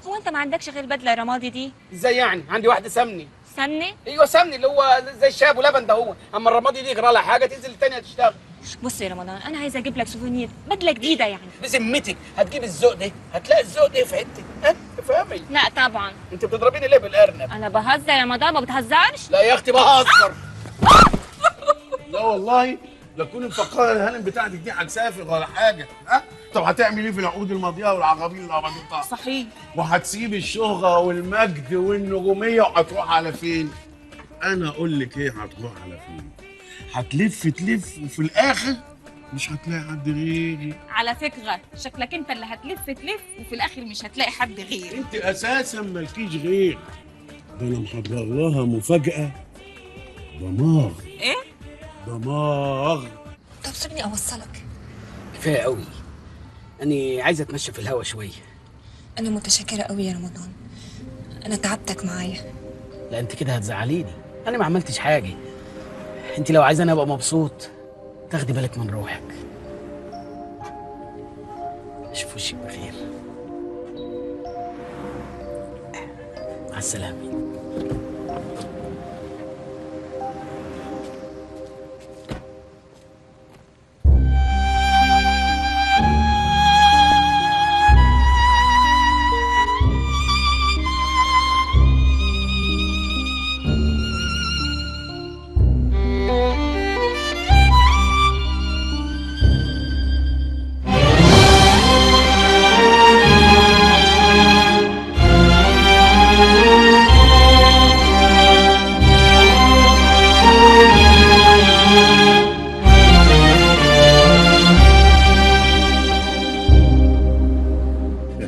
هو انت ما عندكش غير البدلة الرمادي دي؟ ازاي يعني؟ عندي واحدة سمني. سمني؟ ايوه سمني، اللي هو زي الشاب ولبن ده هو، اما الرمادي دي يجرى لها حاجة تنزل الثانية تشتغل. بص يا رمضان، انا عايزه اجيب لك souvenir، بدله جديدة يعني. بذمتك هتجيب الذوق ده؟ هتلاقي الذوق ده في حتة؟ ها تفهمي؟ لا طبعا. انت بتضربيني ليه بالارنب؟ انا بهزر يا رمضان، ما بتهزرش؟ لا يا اختي بهزر. لا والله لا تكون مفكرة الهانم بتاعتك دي هتسافر ولا حاجة. ها طب هتعمل ايه في العقود الماضية والعقابيل اللي قبضتها؟ صحيح. وهتسيب الشهرة والمجد والنجوميه وهتروح على فين؟ انا اقول لك ايه، هتروح على فين؟ هتلف تلف وفي الاخر مش هتلاقي حد غيري. على فكرة شكلك انت اللي هتلف تلف وفي الاخر مش هتلاقي حد غيري. انت اساسا مالكيش غير. ده انا محضر لها مفاجاة دمار. ايه؟ دمار. طب سيبني اوصلك. كفاية قوي، انا عايزه اتمشى في الهوا شوية. انا متشكره قوي يا رمضان، انا تعبتك معايا. لا انت كده هتزعليني، انا ما عملتش حاجة. انت لو عايزاني ابقى مبسوط تاخدي بالك من روحك. اشوف وشك بخير. مع السلامة.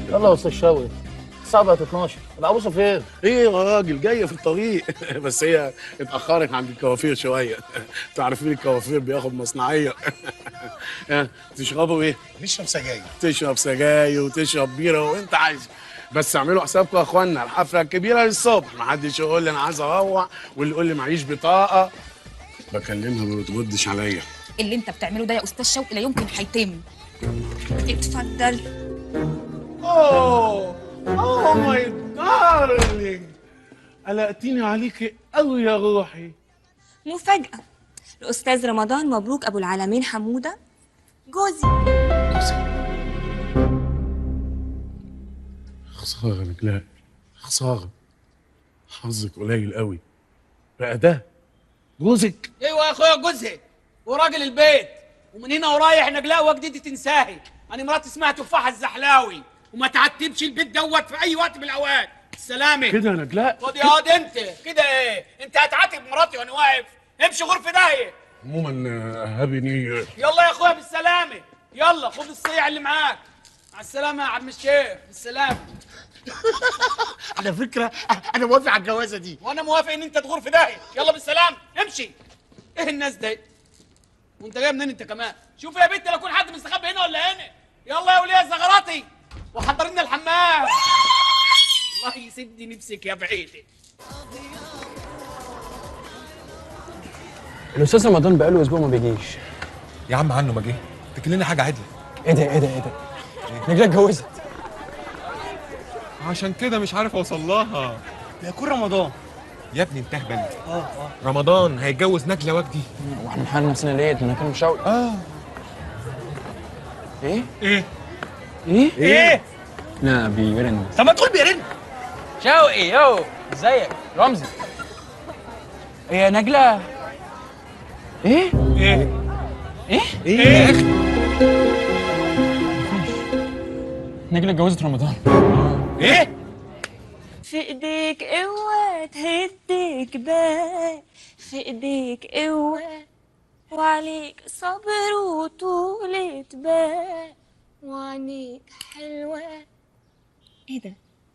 يلا يا استاذ شوقي. الساعة بقت 12، العروسة فين؟ ايه يا راجل، جاية في الطريق بس هي اتاخرت عند الكوافير شوية. تعرفين الكوافير بياخد مصنعيه. تشربوا ايه؟ نشرب سجاير. تشرب سجاير وتشرب بيره وانت عايز، بس اعملوا حسابكم يا اخوانا، الحفلة الكبيرة للصبح، محدش يقول لي انا عايز اروح واللي يقول لي معيش بطاقة. بكلمها ما بتردش عليا. اللي انت بتعمله ده يا استاذ شوقي لا يمكن هيتم. اتفضل. oh oh my darling، قلقتيني عليكي قوي يا روحي. مفاجأة، الأستاذ رمضان مبروك أبو العالمين حمودة جوزي. جوزي؟ خسارة يا نجلاء، خسارة، حظك قليل قوي. بقى ده جوزك؟ ايوه يا اخويا جوزي وراجل البيت، ومن هنا ورايح نجلاء وجدتي تنساهي. انا مراتي اسمها تفاحة الزحلاوي، وما تعتبش البيت دوت في اي وقت من الاوقات. السلامة كده يا نجلاء. خد يا واد انت كده ايه؟ انت هتعاتب مراتي وانا واقف؟ امشي غرفة داهية. عموما happy new year. يلا يا اخويا بالسلامة، يلا خد الصيع اللي معاك. مع السلامة يا عم الشيخ، بالسلامة. على فكرة انا موافق على الجوازه دي. وانا موافق ان انت تغور في داهية. يلا بالسلامة، امشي. ايه الناس دي؟ وانت جاي منين انت كمان؟ شوف يا بنت لو يكون حد مستخبي هنا ولا هنا. يلا يا وليه زغراتي وحضر لنا الحمام. الله يسد نفسك يا بعيدي. الاستاذ رمضان بقاله اسبوع ما بيجيش. يا عم عنه ما جه، تكلمني حاجة عدله. ايه ده ايه ده ايه ده؟ نجلاء اتجوزت. عشان كده مش عارف اوصل لها. ده يكون رمضان يا ابني، انت اهبل. رمضان هيتجوز نجله وجدي. واحنا نحرم نفسنا ليه؟ ده انا كان شوقي. ايه؟ ايه؟ ايه؟ ايه؟ لا بيرن. طب ما تقول بيرن. شوقي يو، ازيك؟ رمزي. ايه يا نجله؟ ايه؟ ايه؟ ايه؟ ايه يا اخي؟ نجله اتجوزت رمضان. ايه؟ في ايديك قوة تهد جبال، في ايديك قوة وعليك صبر وطولة بال، وعينيك حلوة. ايه ده؟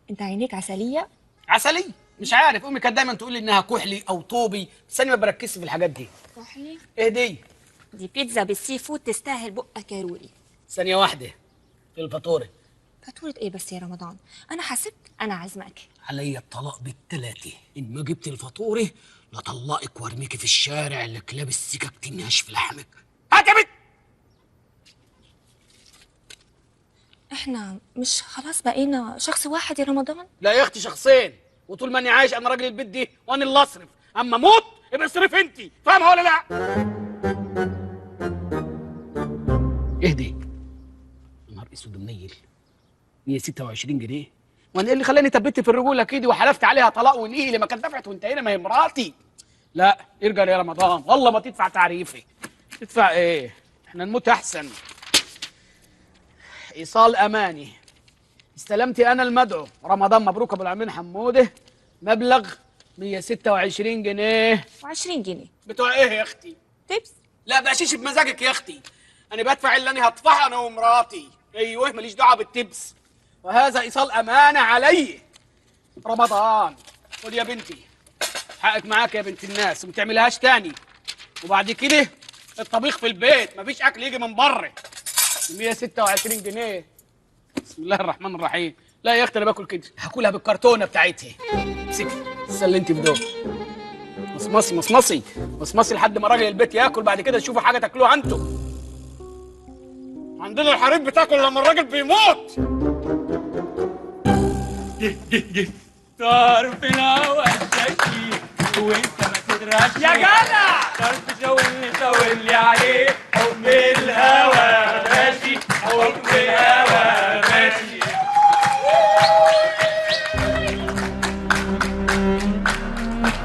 انت عينيك عسلية؟ عسلية؟ مش عارف، امي كانت دايما تقول لي انها كحلي او طوبي، بس انا ما بركزش في الحاجات دي. كحلي؟ ايه دي؟ دي بيتزا بال seafood تستاهل بقك يا روري. ثانية واحدة، في الفاتورة. فاتورة ايه بس يا رمضان؟ انا حسبت انا عازمك. عليا الطلاق بالتلاتة، ان ما جبت الفاتورة لطلقك وارميكي في الشارع اللي كلاب السكك تنهش في لحمك. هات يا بنت. احنا مش خلاص بقينا شخص واحد يا رمضان؟ لا يا اختي شخصين، وطول ما اني عايش انا راجل البيت دي وانا اللي اصرف، اما اموت يبقى اصرف انت، فاهمه ولا لا؟ اهدي. يا نهار اسود منيل، 126 جنيه، وانا ايه اللي خلاني تبت في الرجولة كده وحلفت عليها طلاق ونقيله؟ ما كانت دفعت وانتهينا، ما هي مراتي. لا ارجع يا رمضان، والله ما تدفع تعريفي. تدفع ايه؟ احنا نموت احسن. ايصال اماني، استلمت انا المدعو رمضان مبروك ابو العمين حموده، مبلغ 126 جنيه. و20 جنيه بتوع ايه يا اختي؟ تبس؟ لا بقشيش بمزاجك يا اختي، انا بدفع اللي انا هدفعه انا ومراتي. ايوه ماليش دعوه بالتبس، وهذا ايصال امانه علي. رمضان خد يا بنتي حقك معاك يا بنت الناس، وما تعملهاش تاني. وبعد كده الطبيخ في البيت، مفيش اكل يجي من بره. 126 جنيه، بسم الله الرحمن الرحيم. لا يا اختي انا باكل كده، هاكلها بالكرتونه بتاعتها. امسكي سلمتي في دول. مصمصي مصمصي مصمصي لحد ما راجل البيت ياكل، بعد كده تشوفوا حاجة تاكلوها انتوا. عندنا الحريم بتاكل لما الراجل بيموت. جه جه جه طرف الهوا الشكي وانت ما تدركش يا جدع. طرف شاور شاور لي عليه، حب الهوا ماشي، حب الهوا ماشي.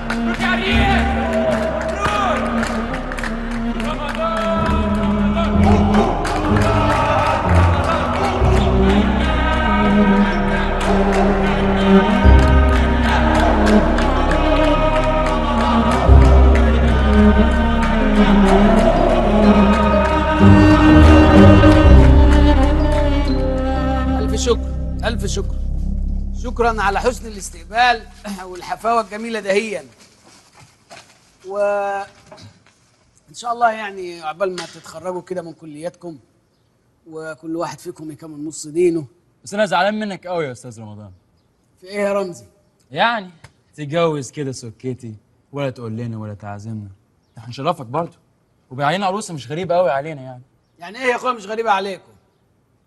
مبروك يا عريس، مبروك رمضان. ألف شكر، ألف شكر. شكرا على حسن الاستقبال والحفاوه الجميلة دهيا، و ان شاء الله يعني عقبال ما تتخرجوا كده من كلياتكم وكل واحد فيكم يكمل نص دينه. بس انا زعلان منك قوي يا استاذ رمضان. في ايه يا رمزي؟ يعني تتجوز كده سكتي ولا تقول لنا ولا تعزمنا، ده هنشرفك برضه، وبعدين عروسه مش غريبة قوي علينا يعني. يعني ايه يا اخويا مش غريبة عليكم؟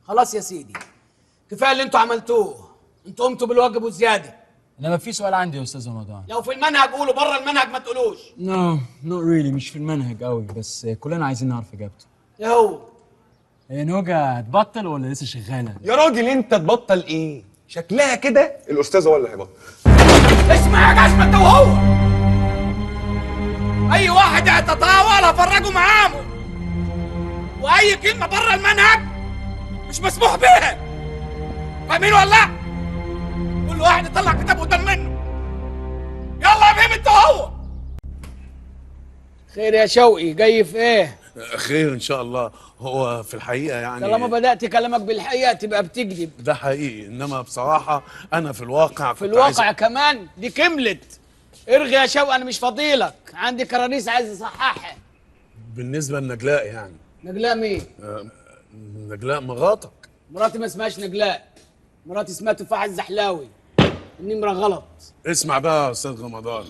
خلاص يا سيدي، كفاية اللي انتوا عملتوه، انتوا قمتوا بالواجب وزيادة. انما في سؤال عندي يا استاذ رمضان. لو في المنهج قولوا، بره المنهج ما تقولوش. no not really، مش في المنهج قوي، بس كلنا عايزين نعرف اجابته. ايه هو؟ هي نوجه هتبطل ولا لسه شغالة؟ يا راجل انت تبطل ايه؟ شكلها كده الاستاذ هو اللي هيبطل. اسمع يا جزمه انت وهو، اي واحد هيتطاول هفرجه معامه، واي كلمة بره المنهج مش مسموح بيها، فاهمين ولا لا؟ كل واحد يطلع كتاب قدام منه. يلا يا بهيم انت وهو. خير يا شوقي، جاي في ايه؟ خير ان شاء الله. هو في الحقيقة يعني طالما بدات كلامك بالحقيقة تبقى بتكذب. ده حقيقي، انما بصراحة انا في الواقع في الواقع كمان دي كملت. ارغي يا شوقي، انا مش فاضيلك، عندي كراريس عايز اصححها. بالنسبة لنجلاء يعني. نجلاء مين؟ نجلاء مراتك. مراتي ما اسمهاش نجلاء، مراتي اسمها تفاحة الزحلاوي. النمرة غلط. اسمع بقى يا استاذ رمضان،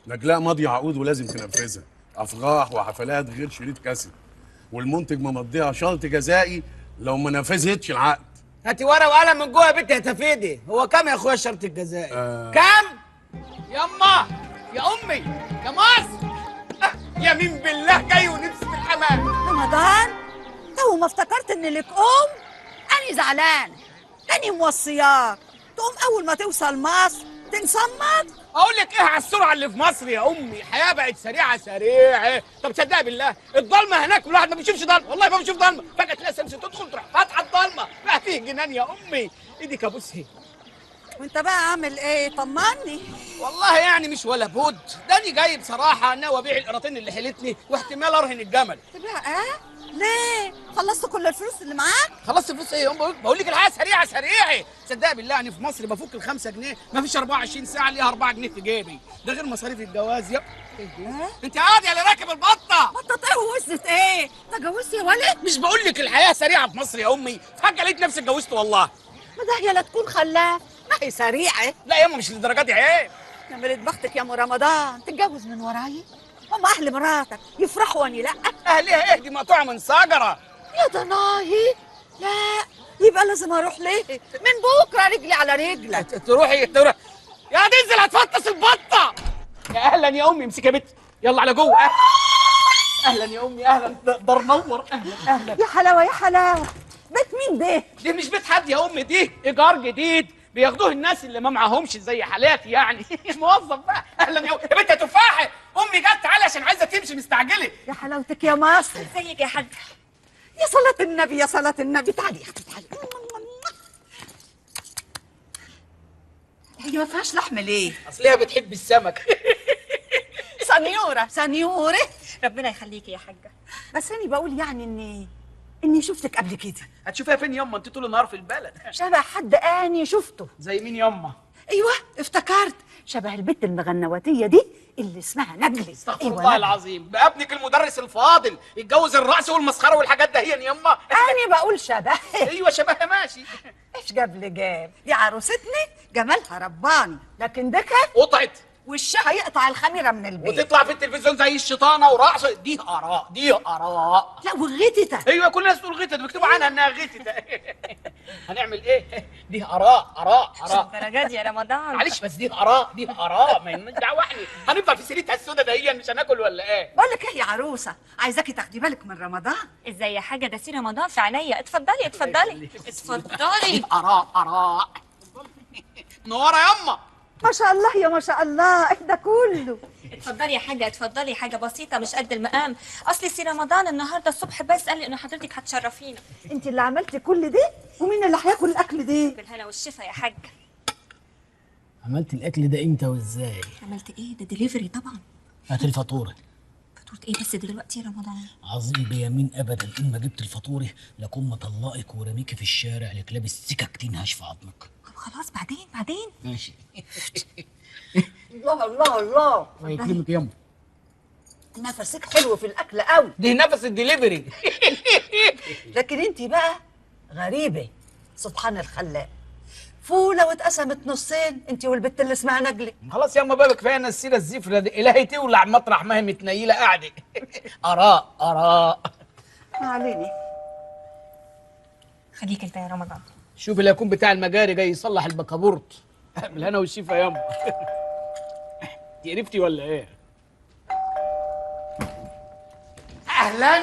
نجلاء ماضيه عقود ولازم تنفذها، افراح وحفلات غير شريط كاسيت، والمنتج ممضيها شرط جزائي لو ما نفذتش العقد. هاتي ورقة وقلم من جوه يا بنت يا تفيدي. هو كام يا اخويا الشرط الجزائي؟ كام؟ يما يا امي يا مصر، يمين بالله جاي ونفسي في الحمام. رمضان تو ما افتكرت ان لك ام، انا زعلان، تاني موصياك تقوم اول ما توصل مصر تنصمت. اقول لك ايه على السرعة اللي في مصر يا امي، الحياة بقت سريعة سريعة. طب تصدق بالله الضلمة هناك الواحد ما بيشوفش ضلمة، والله ما بيشوف ضلمة، فجاة تلاقي الشمس تدخل تروح فاتحة الضلمة، بقى فيه جنان يا امي. ايدي كابوس هي. وانت بقى عامل ايه؟ طمني. والله يعني مش ولا بد، ده انا جاي بصراحة ناوي ابيع القراطين اللي حيلتني واحتمال ارهن الجمل. تبيع ايه؟ ليه؟ خلصت كل الفلوس اللي معاك؟ خلصت الفلوس ايه يا ام؟ بقول لك الحياة سريعة سريعة. صدق بالله انا في مصر بفك ال 5 جنيه ما فيش 24 ساعة ليها 4 جنيه في جيبي، ده غير مصاريف الجواز. يا انت قاعد يا اللي راكب البطة. بطه ايه ووزنة ايه؟ انت اتجوزت يا ولد؟ مش بقول لك الحياة سريعة في مصر يا امي، فجاة لقيت نفسي اتجوزت والله. ما ده هي لا تكون خلاف، ما هي سريعة. لا يا امي مش للدرجة دي، عيب. يا ملت بختك يا ام رمضان، تتجوز من ورايا؟ هم اهل مراتك يفرحوا واني لا؟ اهلها ايه دي مقطوعة من شجرة. يا ضناهي، لا يبقى لازم اروح ليه؟ من بكره رجلي على رجلك. تروحي تروحي يا تنزل هتفطس البطة. يا اهلا يا امي، امسكي يا بنت، يلا على جوه. اهلا يا امي، اهلا، دار نور. اهلا اهلا. يا حلاوة يا حلاوة، بيت مين ده؟ دي مش بيت حد يا امي، دي ايجار جديد بياخدوه الناس اللي ما معاهمش زي حالاتي يعني. موظف بقى. اهلا يا بنت يا تفاحة، امي جت تعالي عشان عايزه تمشي مستعجلة. يا حلاوتك يا مصر. ازيك يا حاج؟ يا صلاة النبي يا صلاة النبي، تعالي يا اختي تعالي. هي ما فيهاش لحم ليه؟ اصليها بتحب السمك. سنيوره سنيوره، ربنا يخليكي يا حاجة. بس انا بقول يعني اني شفتك قبل كده. هتشوفيها فين يما؟ انت طول النهار في البلد. شبه حد اني شفته. زي مين يما؟ ايوه افتكرت، شبه البت المغنواتيه دي اللي اسمها نجلي. استغفر أيوة الله العظيم، بقى ابنك المدرس الفاضل يتجوز الرقص والمسخره والحاجات ده هي يما. انا بقول شبه. ايوه شبهها ماشي. ايش جاب لي جاب؟ دي عروستني جمالها رباني، لكن دكه قطعت وشها يقطع الخميره من البيت وتطلع في التلفزيون زي الشيطانه ورقص. دي اراء دي اراء. لا وغتته. ايوه كل الناس تقول غتت، بيكتبوا عنها انها غتته. هنعمل ايه؟ دي اراء اراء اراء. الدرجات يا رمضان. معلش بس دي اراء دي اراء، ما لناش دعوه احنا هنفضل في سيرتها السودا دهيا، مش هناكل ولا ايه؟ بقول لك ايه يا عروسه، عايزاكي تاخدي بالك من رمضان. ازاي يا حاجة؟ ده سي رمضان في عينيا. اتفضلي اتفضلي اتفضلي. اراء اراء. منورة يما. ما شاء الله يا ما شاء الله، ايه ده كله؟ اتفضلي يا حاجة اتفضلي، حاجة بسيطة مش قد المقام. اصل سي رمضان النهارده الصبح بس قال لي ان حضرتك هتشرفينا. انت اللي عملتي كل ده؟ ومين اللي هياكل الاكل ده؟ بالهنا والشفا يا حاجة. عملت الاكل ده امتى وازاي؟ عملت ايه؟ ده دليفري طبعا. هات الفاتورة. فاتورة ايه بس دلوقتي يا رمضان؟ عظيم بيمين ابدا ان ما جبت الفاتورة لكون مطلقك ورميكي في الشارع لكلاب السكك تنهش في عظمك. طب خلاص بعدين بعدين. ماشي. الله الله الله، الله يكرمك يما. نفسك حلو في الاكل قوي. دي نفس الدليفري. لكن انت بقى غريبة، سبحان الخلاق، فوله واتقسمت نصين انت والبت اللي اسمها نجله. خلاص ياما بابا كفاية انا السيرة الزفره دي، الهي تولع مطرح ما هي متنيله قاعدة. اراء اراء. ما علينا، خليك انت يا رمضان. شوف اللي يكون بتاع المجاري جاي يصلح البكابورت. بالهنا والشفا ياما. انت قرفتي ولا ايه؟ اهلا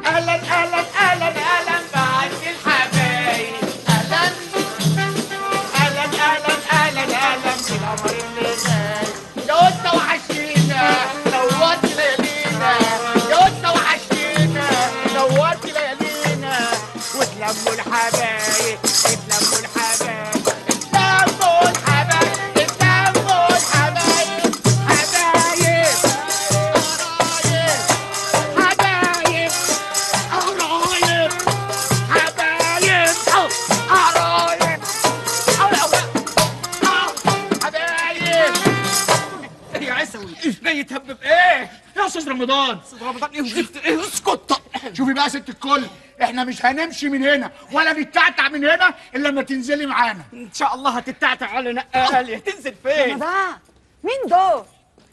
اهلا اهلا اهلا اهلا بعز الحبايب، اهلا اهلا اهلا اهلا اهلا بالقمر اللي غايب. يا قطة وحشتينا نورت ليالينا، يا قطة وحشتينا نورت ليالينا. واتلموا الحبايب، اتلموا الحبايب، اتلموا الحبايب، اتلموا الحبايب، حبايب حبايب قرايب حبايب قرايب حبايب. يا عسوي جاي تهبب ايه؟ يا استاذ رمضان، استاذ رمضان ايه وزفت ايه؟ اسكت. شوفي بقى يا ست الكل، احنا مش هنمشي من هنا ولا نتعتع من هنا الا لما تنزلي معانا. ان شاء الله هتتعتع على نقالي. هتنزل فين؟ رمضان مين دول؟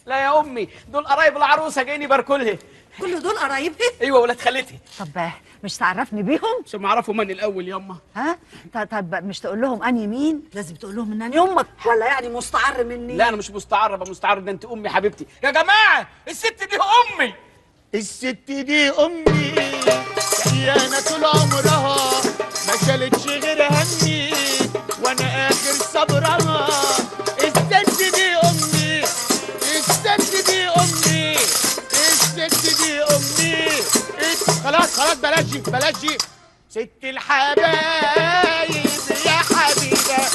لا يا امي، دول قرايب العروسة جايين يباركوا لها. كل دول قرايبها؟ ايوه ولاد خالتي. طب مش تعرفني بيهم؟ عشان ما اعرفهم من الاول ياما. ها؟ طب مش تقول لهم اني مين؟ لازم تقول لهم ان انا امك، ولا يعني مستعر مني؟ لا انا مش مستعر، ابقى مستعر ده انت امي حبيبتي. يا جماعة الست دي امي، الست دي امي شقيانه طول عمرها، ما شالتش غير همي وانا اخر صبرها. الست دي امي، الست دي امي، الست دي امي. خلاص خلاص بلاش دي بلاش دي. ست الحبايب يا حبيبه،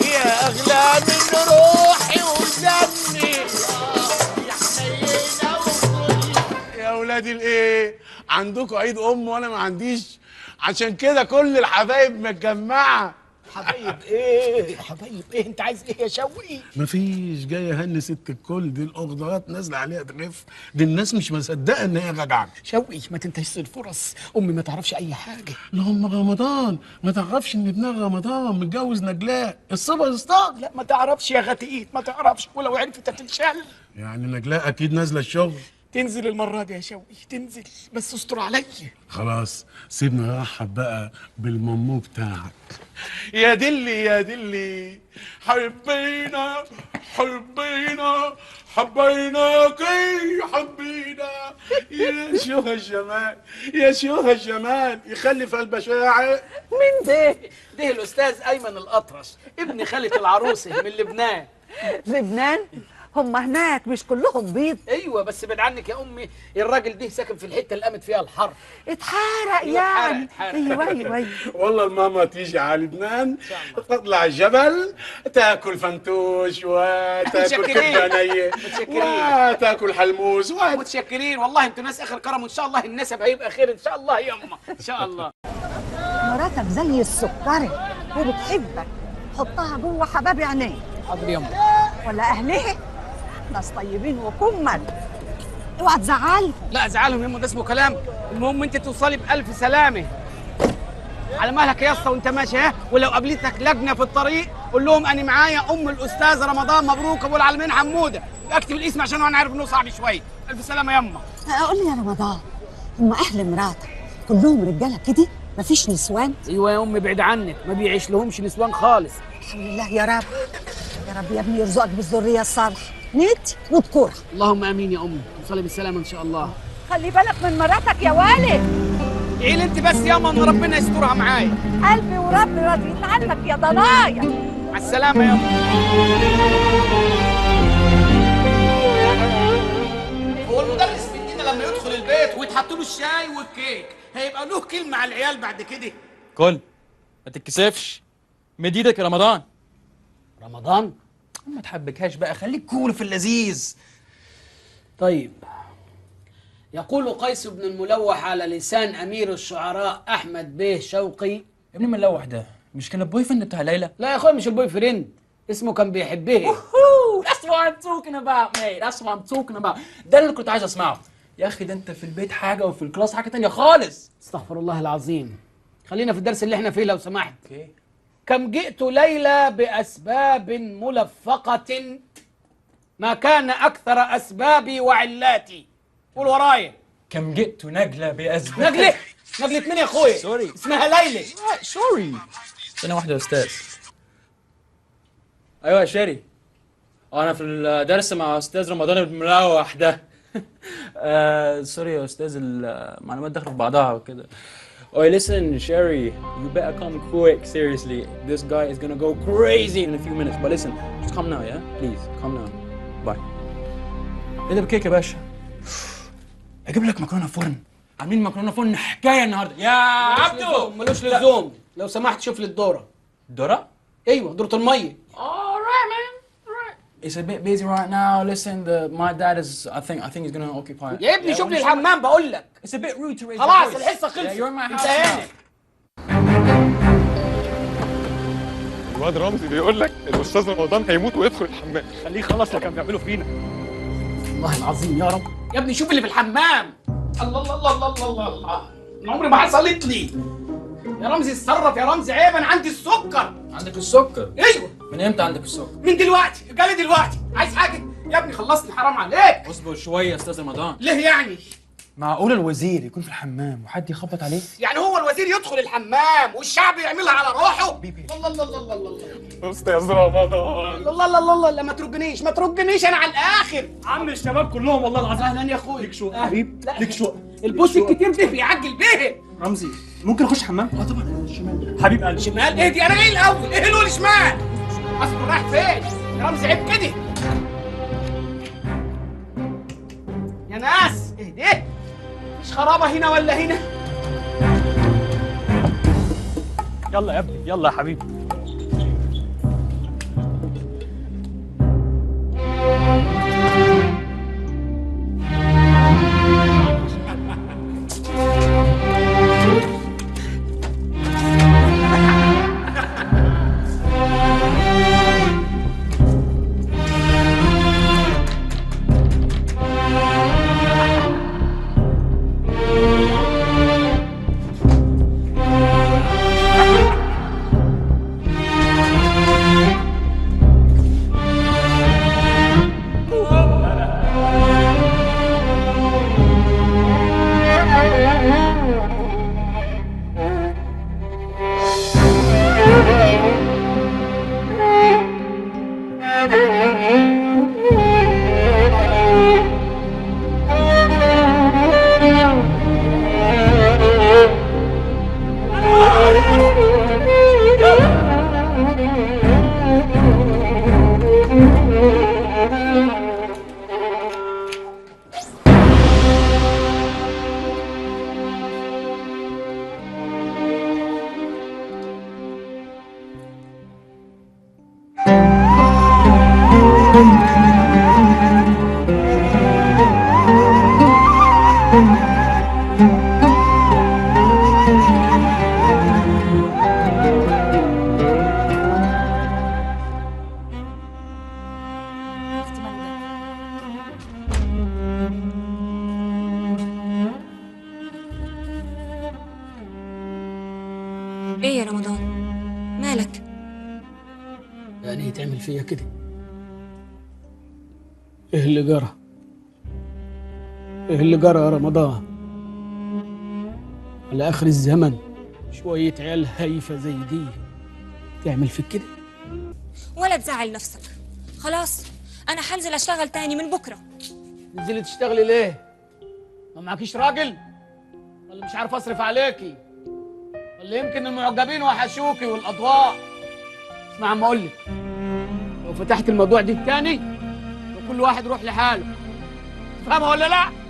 يا اغلى من روحي ودمي، يا حنينه وكل. يا ولاد الايه، عندكم عيد ام وانا ما عنديش، عشان كده كل الحبايب متجمعه. حبايب ايه؟ حبايب ايه؟ انت عايز ايه يا شوقي؟ مفيش، جاي اهني ست الكل دي، الاخضرات نازله عليها تلف، دي الناس مش مصدقه ان هي راجعه. شوقي ما تنتهيش الفرص، امي ما تعرفش اي حاجة. لا ام رمضان ما تعرفش ان ابنها رمضان متجوز نجلاء السوبر ستار. لا ما تعرفش يا غتيت، ما تعرفش، ولو عرفت هتنشل. يعني نجلاء اكيد نازله الشغل. تنزل المرة دي يا شوقي، تنزل، بس استر عليا. خلاص سيبنا ارحب بقى بالممو بتاعك. يا دلي يا دلي، حبينا حبينا حبيناكي حبينا. يا شوها الجمال، يا شوها الجمال، يخلي في البشاعة. مين ده؟ ده الأستاذ أيمن الأطرش، ابن خالة العروسة من لبنان. لبنان؟ هم هناك مش كلهم بيض؟ ايوه بس بعد عنك يا امي، الراجل ده ساكن في الحتة اللي قامت فيها الحرب. اتحرق يعني. اتحرق. ايوه ايوه ايوه. والله الماما تيجي على لبنان تطلع الجبل تاكل فنتوش وتاكل كبده نيه وتاكل حلموس. متشكرين والله، انتوا ناس اخر كرم، وان شاء الله النسب هيبقى خير ان شاء الله يما، ان شاء الله. مراتك زي السكري وبتحبك، حطها جوه حباب عينيك. حاضر يما. ولا اهلها ناس طيبين وكمل، اوعى تزعلهم. لا ازعلهم يما، ده اسمه كلام. المهم انت توصلي بالف سلامه. على مهلك يا اسطى وانت ماشي، ها، ولو قابلتك لجنة في الطريق قول لهم انا معايا ام الاستاذ رمضان مبروك ابو العالمين حموده، اكتب الاسم عشان انا عارف انه صعب شوية. الف سلامه يما. قول لي يا رمضان، هم اهل مراتك كلهم رجاله كده؟ مفيش نسوان؟ ايوه يا امي بعيد عنك، ما بيعيش لهمش نسوان خالص. الحمد لله يا رب، يا رب يا ابني يرزقك بالذريه الصالحة، نت وذكورها. اللهم امين يا امي، توصلي بالسلامة ان شاء الله. خلي بالك من مراتك يا والد. عيل انت بس ياما ان ربنا يسترها معايا. قلبي وربي راضيين عنك يا ضنايا. مع السلامة ياما. هو المدرس مننا لما يدخل البيت ويتحط له الشاي والكيك هيبقى له كلمة على العيال بعد كده؟ كل ما تتكسفش، مد ايدك يا رمضان. رمضان؟ ما تحبكهاش بقى، خليك كول في اللذيذ. طيب، يقول قيس بن الملوح على لسان أمير الشعراء أحمد بيه شوقي. ابن الملوح ده مش كان ال boyfriend بتاع ليلى؟ لا يا اخويا مش ال boyfriend، اسمه كان بيحبها. That's what I'm talking about mate. That's what I'm talking about. ده اللي كنت عايز اسمعه. يا اخي ده انت في البيت حاجة وفي ال class حاجة تانية خالص. استغفر الله العظيم. خلينا في الدرس اللي احنا فيه لو سمحت. okay. كم جئت ليلى بأسباب ملفقة ما كان أكثر أسبابي وعلاتي. قول ورايا. كم جئت نجلة بأسباب. نجلة؟ نجلة مين يا اخويا؟ sorry. اسمها ليلى. sorry. ثانية واحدة يا أستاذ. أيوه يا شيري. أنا في الدرس مع أستاذ رمضان الملاوح ده. sorry يا أستاذ، المعلومات داخلة في بعضها وكده. Oh, listen, Sherry, you better come quick, seriously. This guy is gonna go crazy in a few minutes. But listen, just come now, yeah? Please, come now. Bye. ايه ده بكيك يا باشا؟ اجيب لك مكرونه فرن. عاملين مكرونه فرن حكاية النهارده يا عبدو. ملوش لزوم، لو سمحت شوف لي الدورة. الدورة؟ ايوه، دوره المية. Alright man, alright. It's a bit busy right now. Listen, my dad is I think he's gonna occupy. يا ابني شوف لي الحمام بقول لك. It's a bit rude to raise your voice. خلاص الحصة خلصت. Yeah, you're in my house انتهينا. now. الواد رمزي بيقول لك الاستاذ رمضان هيموت ويدخل الحمام. خليه يخلص اللي كان بيعمله فينا. والله العظيم يا رب. يا ابني شوف اللي في الحمام. الله الله الله الله الله الله، انا عمري ما حصلت لي. يا رمزي اتصرف يا رمزي، عيب انا عندي السكر. عندك السكر؟ ايوه. من امتى عندك السكر؟ من دلوقتي، جالي دلوقتي. عايز حاجة؟ يا ابني خلصني حرام عليك. اصبر شوية يا استاذ رمضان. ليه يعني؟ معقول الوزير يكون في الحمام وحد يخبط عليه؟ يعني هو الوزير يدخل الحمام والشعب يعملها على روحه؟ الله الله الله الله الله. استاذ رمضان. الله الله الله الله، ما ترجنيش ما ترجنيش، انا على الاخر. عم الشباب كلهم والله العظيم. اهلا يا اخويا. ليك شوق حبيب، ليك شوق. البوس الكتير ده بيعجل به. رمزي ممكن اخش حمام؟ اه طبعا. شمال حبيب قلبي. شمال؟ ايه دي؟ انا جاي الاول. ايه اللي شمال؟ اصبر، رايح فين؟ يا رمزي عيب كده. يا ناس اهدي، مش خرابه هنا ولا هنا. يلا يا ابني، يلا يا حبيبي. ايه يا رمضان؟ مالك؟ يعني ايه تعمل فيا كده؟ ايه اللي جرى؟ ايه اللي جرى يا رمضان؟ على اخر الزمن شوية عيال هايفة زي دي تعمل فيك كده؟ ولا تزعل نفسك، خلاص انا هنزل اشتغل تاني من بكرة. تنزلي تشتغلي ليه؟ ما معكيش راجل؟ ولا مش عارف اصرف عليكي؟ ولا يمكن المعجبين وحشوكي والاضواء؟ اسمع عم اقول لك، لو فتحت الموضوع ده تاني وكل واحد يروح لحاله، فاهمه ولا لا؟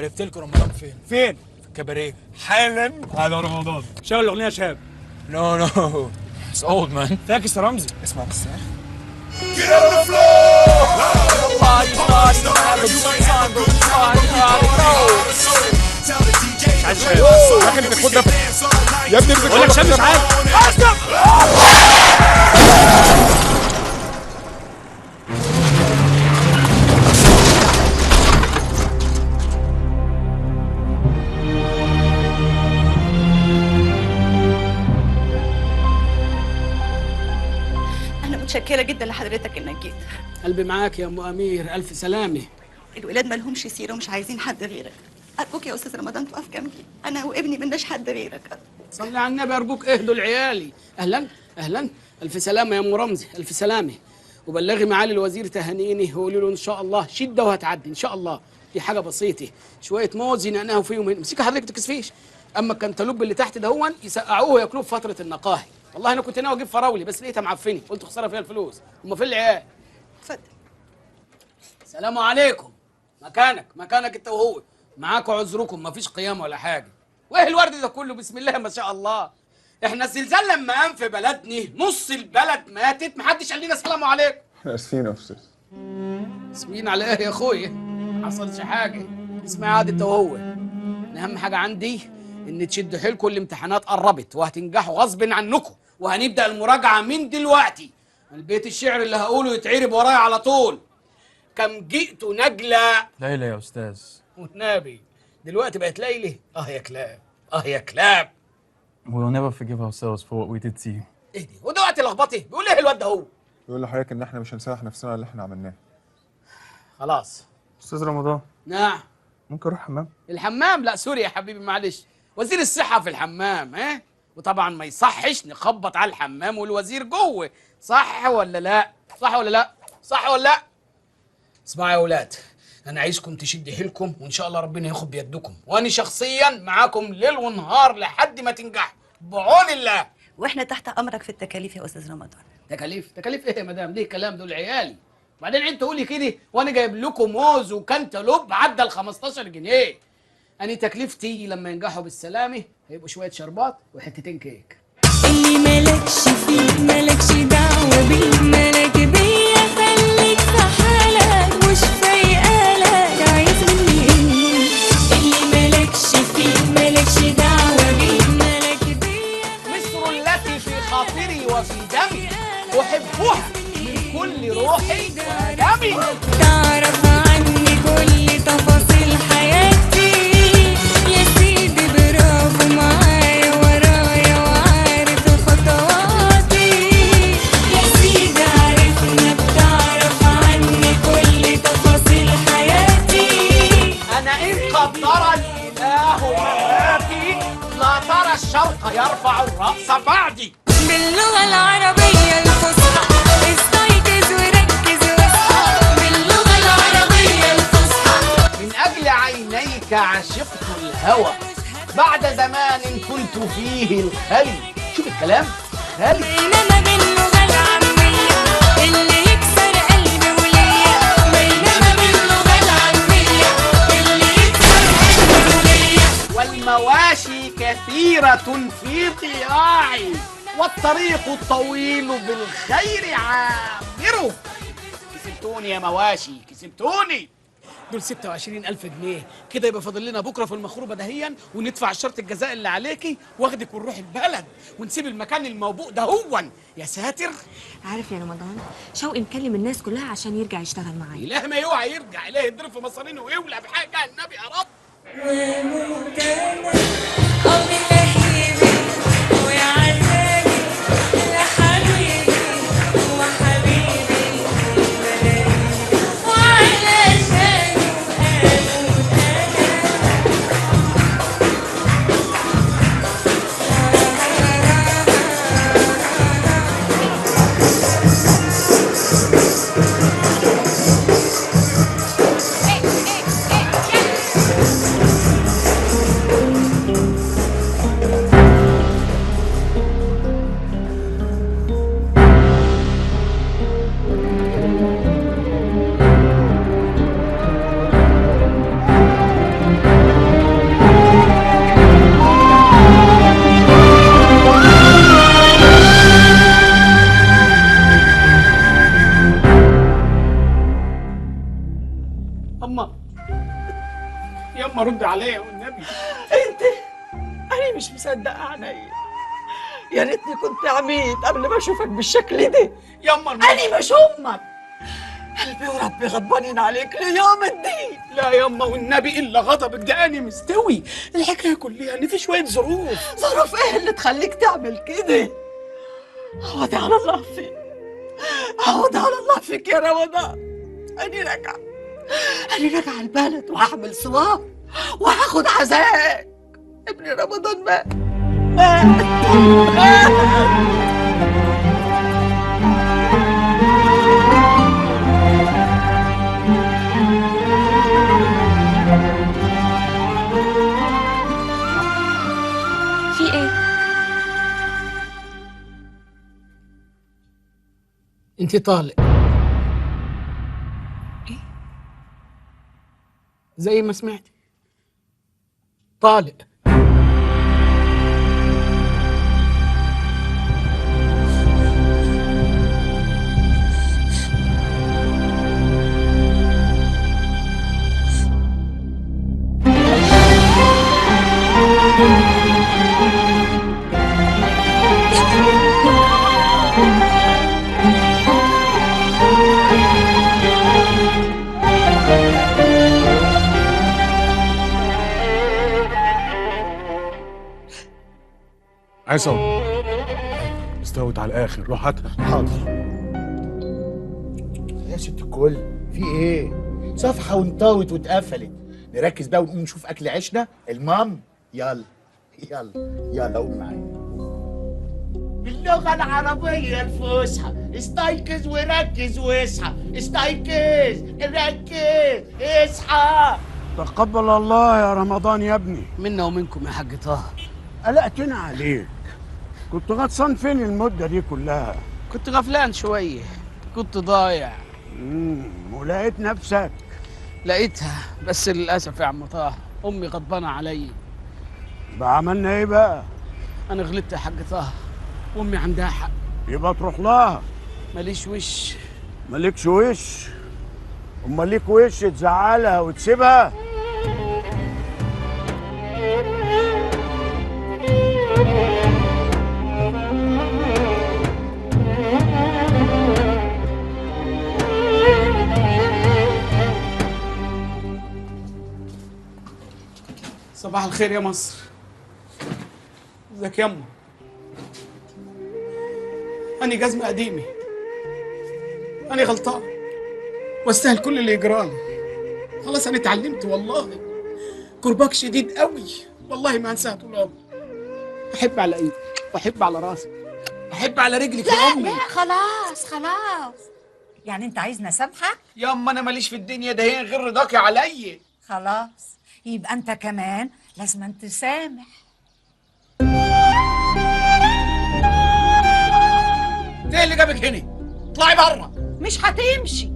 عرفت لكم رمضان فين؟ فين؟ في الكباريه حالا على رمضان. شغل الاغنية يا شهاب. No no, it's old man. فاكس يا رمزي. اسمع بس. Get on the floor! مش عايز شهاب. يا اخي امسك، خد نفسك يا ابني، امسك. بقول لك شهاب مش عايز. انا متشكره جدا لحضرتك انك جيت. قلبي معاك يا ام امير، الف سلامه. الولاد مالهمش سيره ومش عايزين حد غيرك. ارجوك يا استاذ رمضان تقف جنبي، انا وابني ملناش حد غيرك. صلي على النبي ارجوك، اهدوا لعيالي. اهلا اهلا، الف سلامه يا ام رمزي، الف سلامه. وبلغي معالي الوزير تهانيني وقولي له ان شاء الله شده وهتعدي ان شاء الله. دي حاجة بسيطة، شوية موز ينقنقوا فيهم هنا. امسكي حضرتك ما تكسفيش. اما الكنتالوب اللي تحت دهون يسقعوه وياكلوه في فترة النقاهه. والله انا كنت ناوي اجيب فراولي بس لقيتها معفنه، قلت خسارة فيها الفلوس. هما فين العيال؟ اتفضل. السلام عليكم. مكانك مكانك انت وهو، معاكوا عذركم، مفيش قيام ولا حاجة. وايه الورد ده كله؟ بسم الله ما شاء الله. احنا الزلزال لما قام في بلدني نص البلد ماتت، محدش قال لنا السلام عليكم. احنا اسفين يا استاذ. اسفين على ايه يا اخويا؟ ما حصلش حاجة. اسمع يا عاد انت وهو، انا اهم حاجة عندي ان تشدوا حيلكم، الامتحانات قربت وهتنجحوا غصب عنكم، وهنبدا المراجعة من دلوقتي. البيت الشعر اللي هقوله يتعرب ورايا على طول. كم جئت نجلة ليلى يا استاذ. والنبي دلوقتي بقت ليلى. اه يا كلاب، اه يا كلاب. We will never forgive ourselves for what we did to you. اهدي، ودلوقتي لخبطي. بيقول ايه الواد ده هو؟ بيقول لحضرتك ان احنا مش هنسامح نفسنا على اللي احنا عملناه. خلاص. استاذ رمضان. نعم. ممكن اروح حمام؟ الحمام؟ لا sorry يا حبيبي معلش، وزير الصحة في الحمام. ها؟ وطبعا ما يصحش نخبط على الحمام والوزير جوه، صح ولا لا؟ صح ولا لا؟ صح ولا لا؟ اسمعوا يا اولاد، انا عايزكم تشدوا حيلكم وان شاء الله ربنا ياخد بيدكم، وانا شخصيا معاكم ليل ونهار لحد ما تنجحوا بعون الله. واحنا تحت امرك في التكاليف يا استاذ رمضان. تكاليف؟ تكاليف ايه يا مدام؟ ليه الكلام؟ دول عيالي. وبعدين انت تقولي كده وانا جايب لكم موز وكنتالوب عدى ال 15 جنيه. انا تكلفتي لما ينجحوا بالسلامة هيبقوا شوية شربات وحتتين كيك. اللي مالكش فيه مالكش دعوه بيه، مالك بيا خليك في حالك مش فايقالك عايز مني ايه. اللي مالكش فيه مالكش دعوه بيه، مالك بيا. مصر التي في خاطري وفي دمي احبها من كل روحي ودمي. تعرف عني كل تفاصيل حياتي يا سيدي، برافو معايا ورايا وعارف خطواتي يا سيدي، عارفنا بتعرف عني كل تفاصيل حياتي. أنا إن قدر الإله مماتي لا ترى الشرق يرفع الرأس بعدي. باللغة العربية الفصحى استيقظ وركز واصحى، باللغة العربية الفصحى. من أجل عينيك عشقت الهوى بعد زمان كنت فيه الخلي. شوف الكلام، خلي. بينما باللغة العامية اللي يكسر قلبي وليا، بينما باللغة العامية اللي يكسر قلبي وليا. والمواشي كثيرة في ضياعي والطريق الطويل بالخير عامرة. كسبتوني يا مواشي، كسبتوني. دول 26000 جنيه كده، يبقى فاضل لنا بكره في المخروبه دهيا وندفع شرط الجزاء اللي عليكي واخدك ونروح البلد ونسيب المكان الموبوء ده هون. يا ساتر. عارف يا رمضان، شوقي مكلم الناس كلها عشان يرجع يشتغل معايا. اله ما يوعى يرجع، اله يضرب في مصارينه ويولع في حاجة. النبي يا رب. واموت انا من لهيبي ويا عذابي يا حبيبي وحبيبي وعلشانه اموت انا. اما يما رد عليا والنبي. انت انا مش مصدقه عينيا، يا ريتني كنت عميت قبل ما اشوفك بالشكل ده. يما انا مش امك، قلبي وربي غضبانين عليك ليوم الدين. لا يما والنبي الا غضبك ده، انا مستوي. الحكاية كلها ان في شوية ظروف. ظروف ايه اللي تخليك تعمل كده؟ عوضي على الله فيك، عوضي على الله فيك يا رمضان. انا راجعه، انا راجعه البلد وهعمل صواب وهاخد عزاك. ابني رمضان مات مات مات. في ايه؟ انت طالق. ايه؟ زي ما سمعتي، طالق. عصام استوت على الاخر، روح هاتها. حاضر يا ست الكل. في ايه؟ صفحة وانطوت واتقفلت. نركز بقى ونقوم نشوف اكل عيشنا. المام يلا يلا يلا قوم معايا. باللغة العربية الفصحى، استيقظ وركز واصحى، استيقظ ركز اصحى. تقبل الله يا رمضان يا ابني. منا ومنكم يا حاج طه. قلقتنا عليك، كنت غطسان فين المدة دي كلها؟ كنت غفلان شوية، كنت ضايع. ولقيت نفسك؟ لقيتها، بس للأسف يا عم طه أمي غضبانة علي. بقى عملنا إيه بقى؟ أنا غلطت يا حاج طه، وأمي عندها حق. يبقى تروح لها. ماليش وش. مالكش وش؟ أمال ليك وش تزعلها وتسيبها؟ صباح الخير يا مصر. ازيك يما؟ أنا جزمة قديمة، أنا غلطان واستاهل كل اللي يجرالي. خلاص أنا اتعلمت والله. كرباك شديد قوي والله ما هنساها طول عمري. أحب على إيدك وأحب على راسك، أحب على رجلك يا أمي. لا خلاص خلاص، يعني أنت عايزني أسامحك؟ يما أنا ماليش في الدنيا ده هي غير رضاكي عليا. خلاص يبقى أنت كمان لازم تسامح. ايه اللي جابك هنا؟ اطلعي بره. مش هتمشي،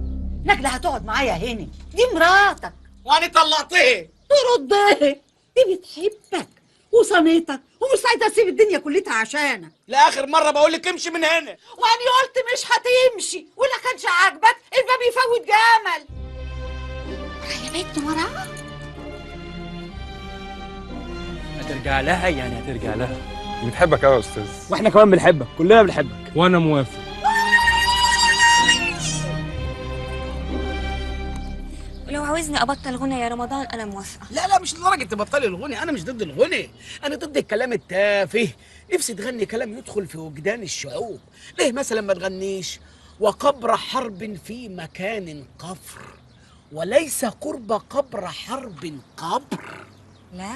نجلة هتقعد معايا هنا، دي مراتك. وانا طلقتها. تردها؟ دي بتحبك وصنيتك ومستعدة تسيب الدنيا كلتها عشانك. لاخر مرة بقول لك امشي من هنا. وانا قلت مش هتمشي، ولا كانش عاجبك الباب يفوت جمل. يا بنت وراها. هترجع لها يعني، هترجع لها. بتحبك قوي يا استاذ. واحنا كمان بنحبك، كلنا بنحبك. وانا موافق. ولو عاوزني ابطل غنى يا رمضان انا موافقة. لا لا مش لدرجة تبطلي الغنى، انا مش ضد الغنى، انا ضد الكلام التافه. نفسي تغني كلام يدخل في وجدان الشعوب. ليه مثلا ما تغنيش وقبر حرب في مكان قفر وليس قرب قبر حرب قبر؟ لا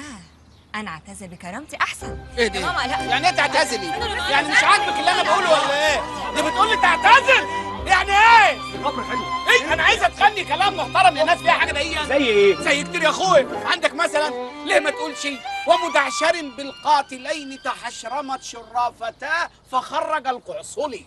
انا اعتذر بكرامتي احسن. ايه ده؟ ماما لا. يعني ايه تعتذري؟ يعني مش عاجبك اللي انا بقوله ولا ايه؟ دي بتقول لي تعتذر؟ يعني ايه؟ القبر حلو. ايه؟ انا عايزه تغني كلام محترم للناس فيها حاجة دقيقة. زي ايه؟ زي كتير يا اخويا. عندك مثلا ليه ما تقولش ومدعشر بالقاتلين تحشرمت شرافتا فخرج القعصلي.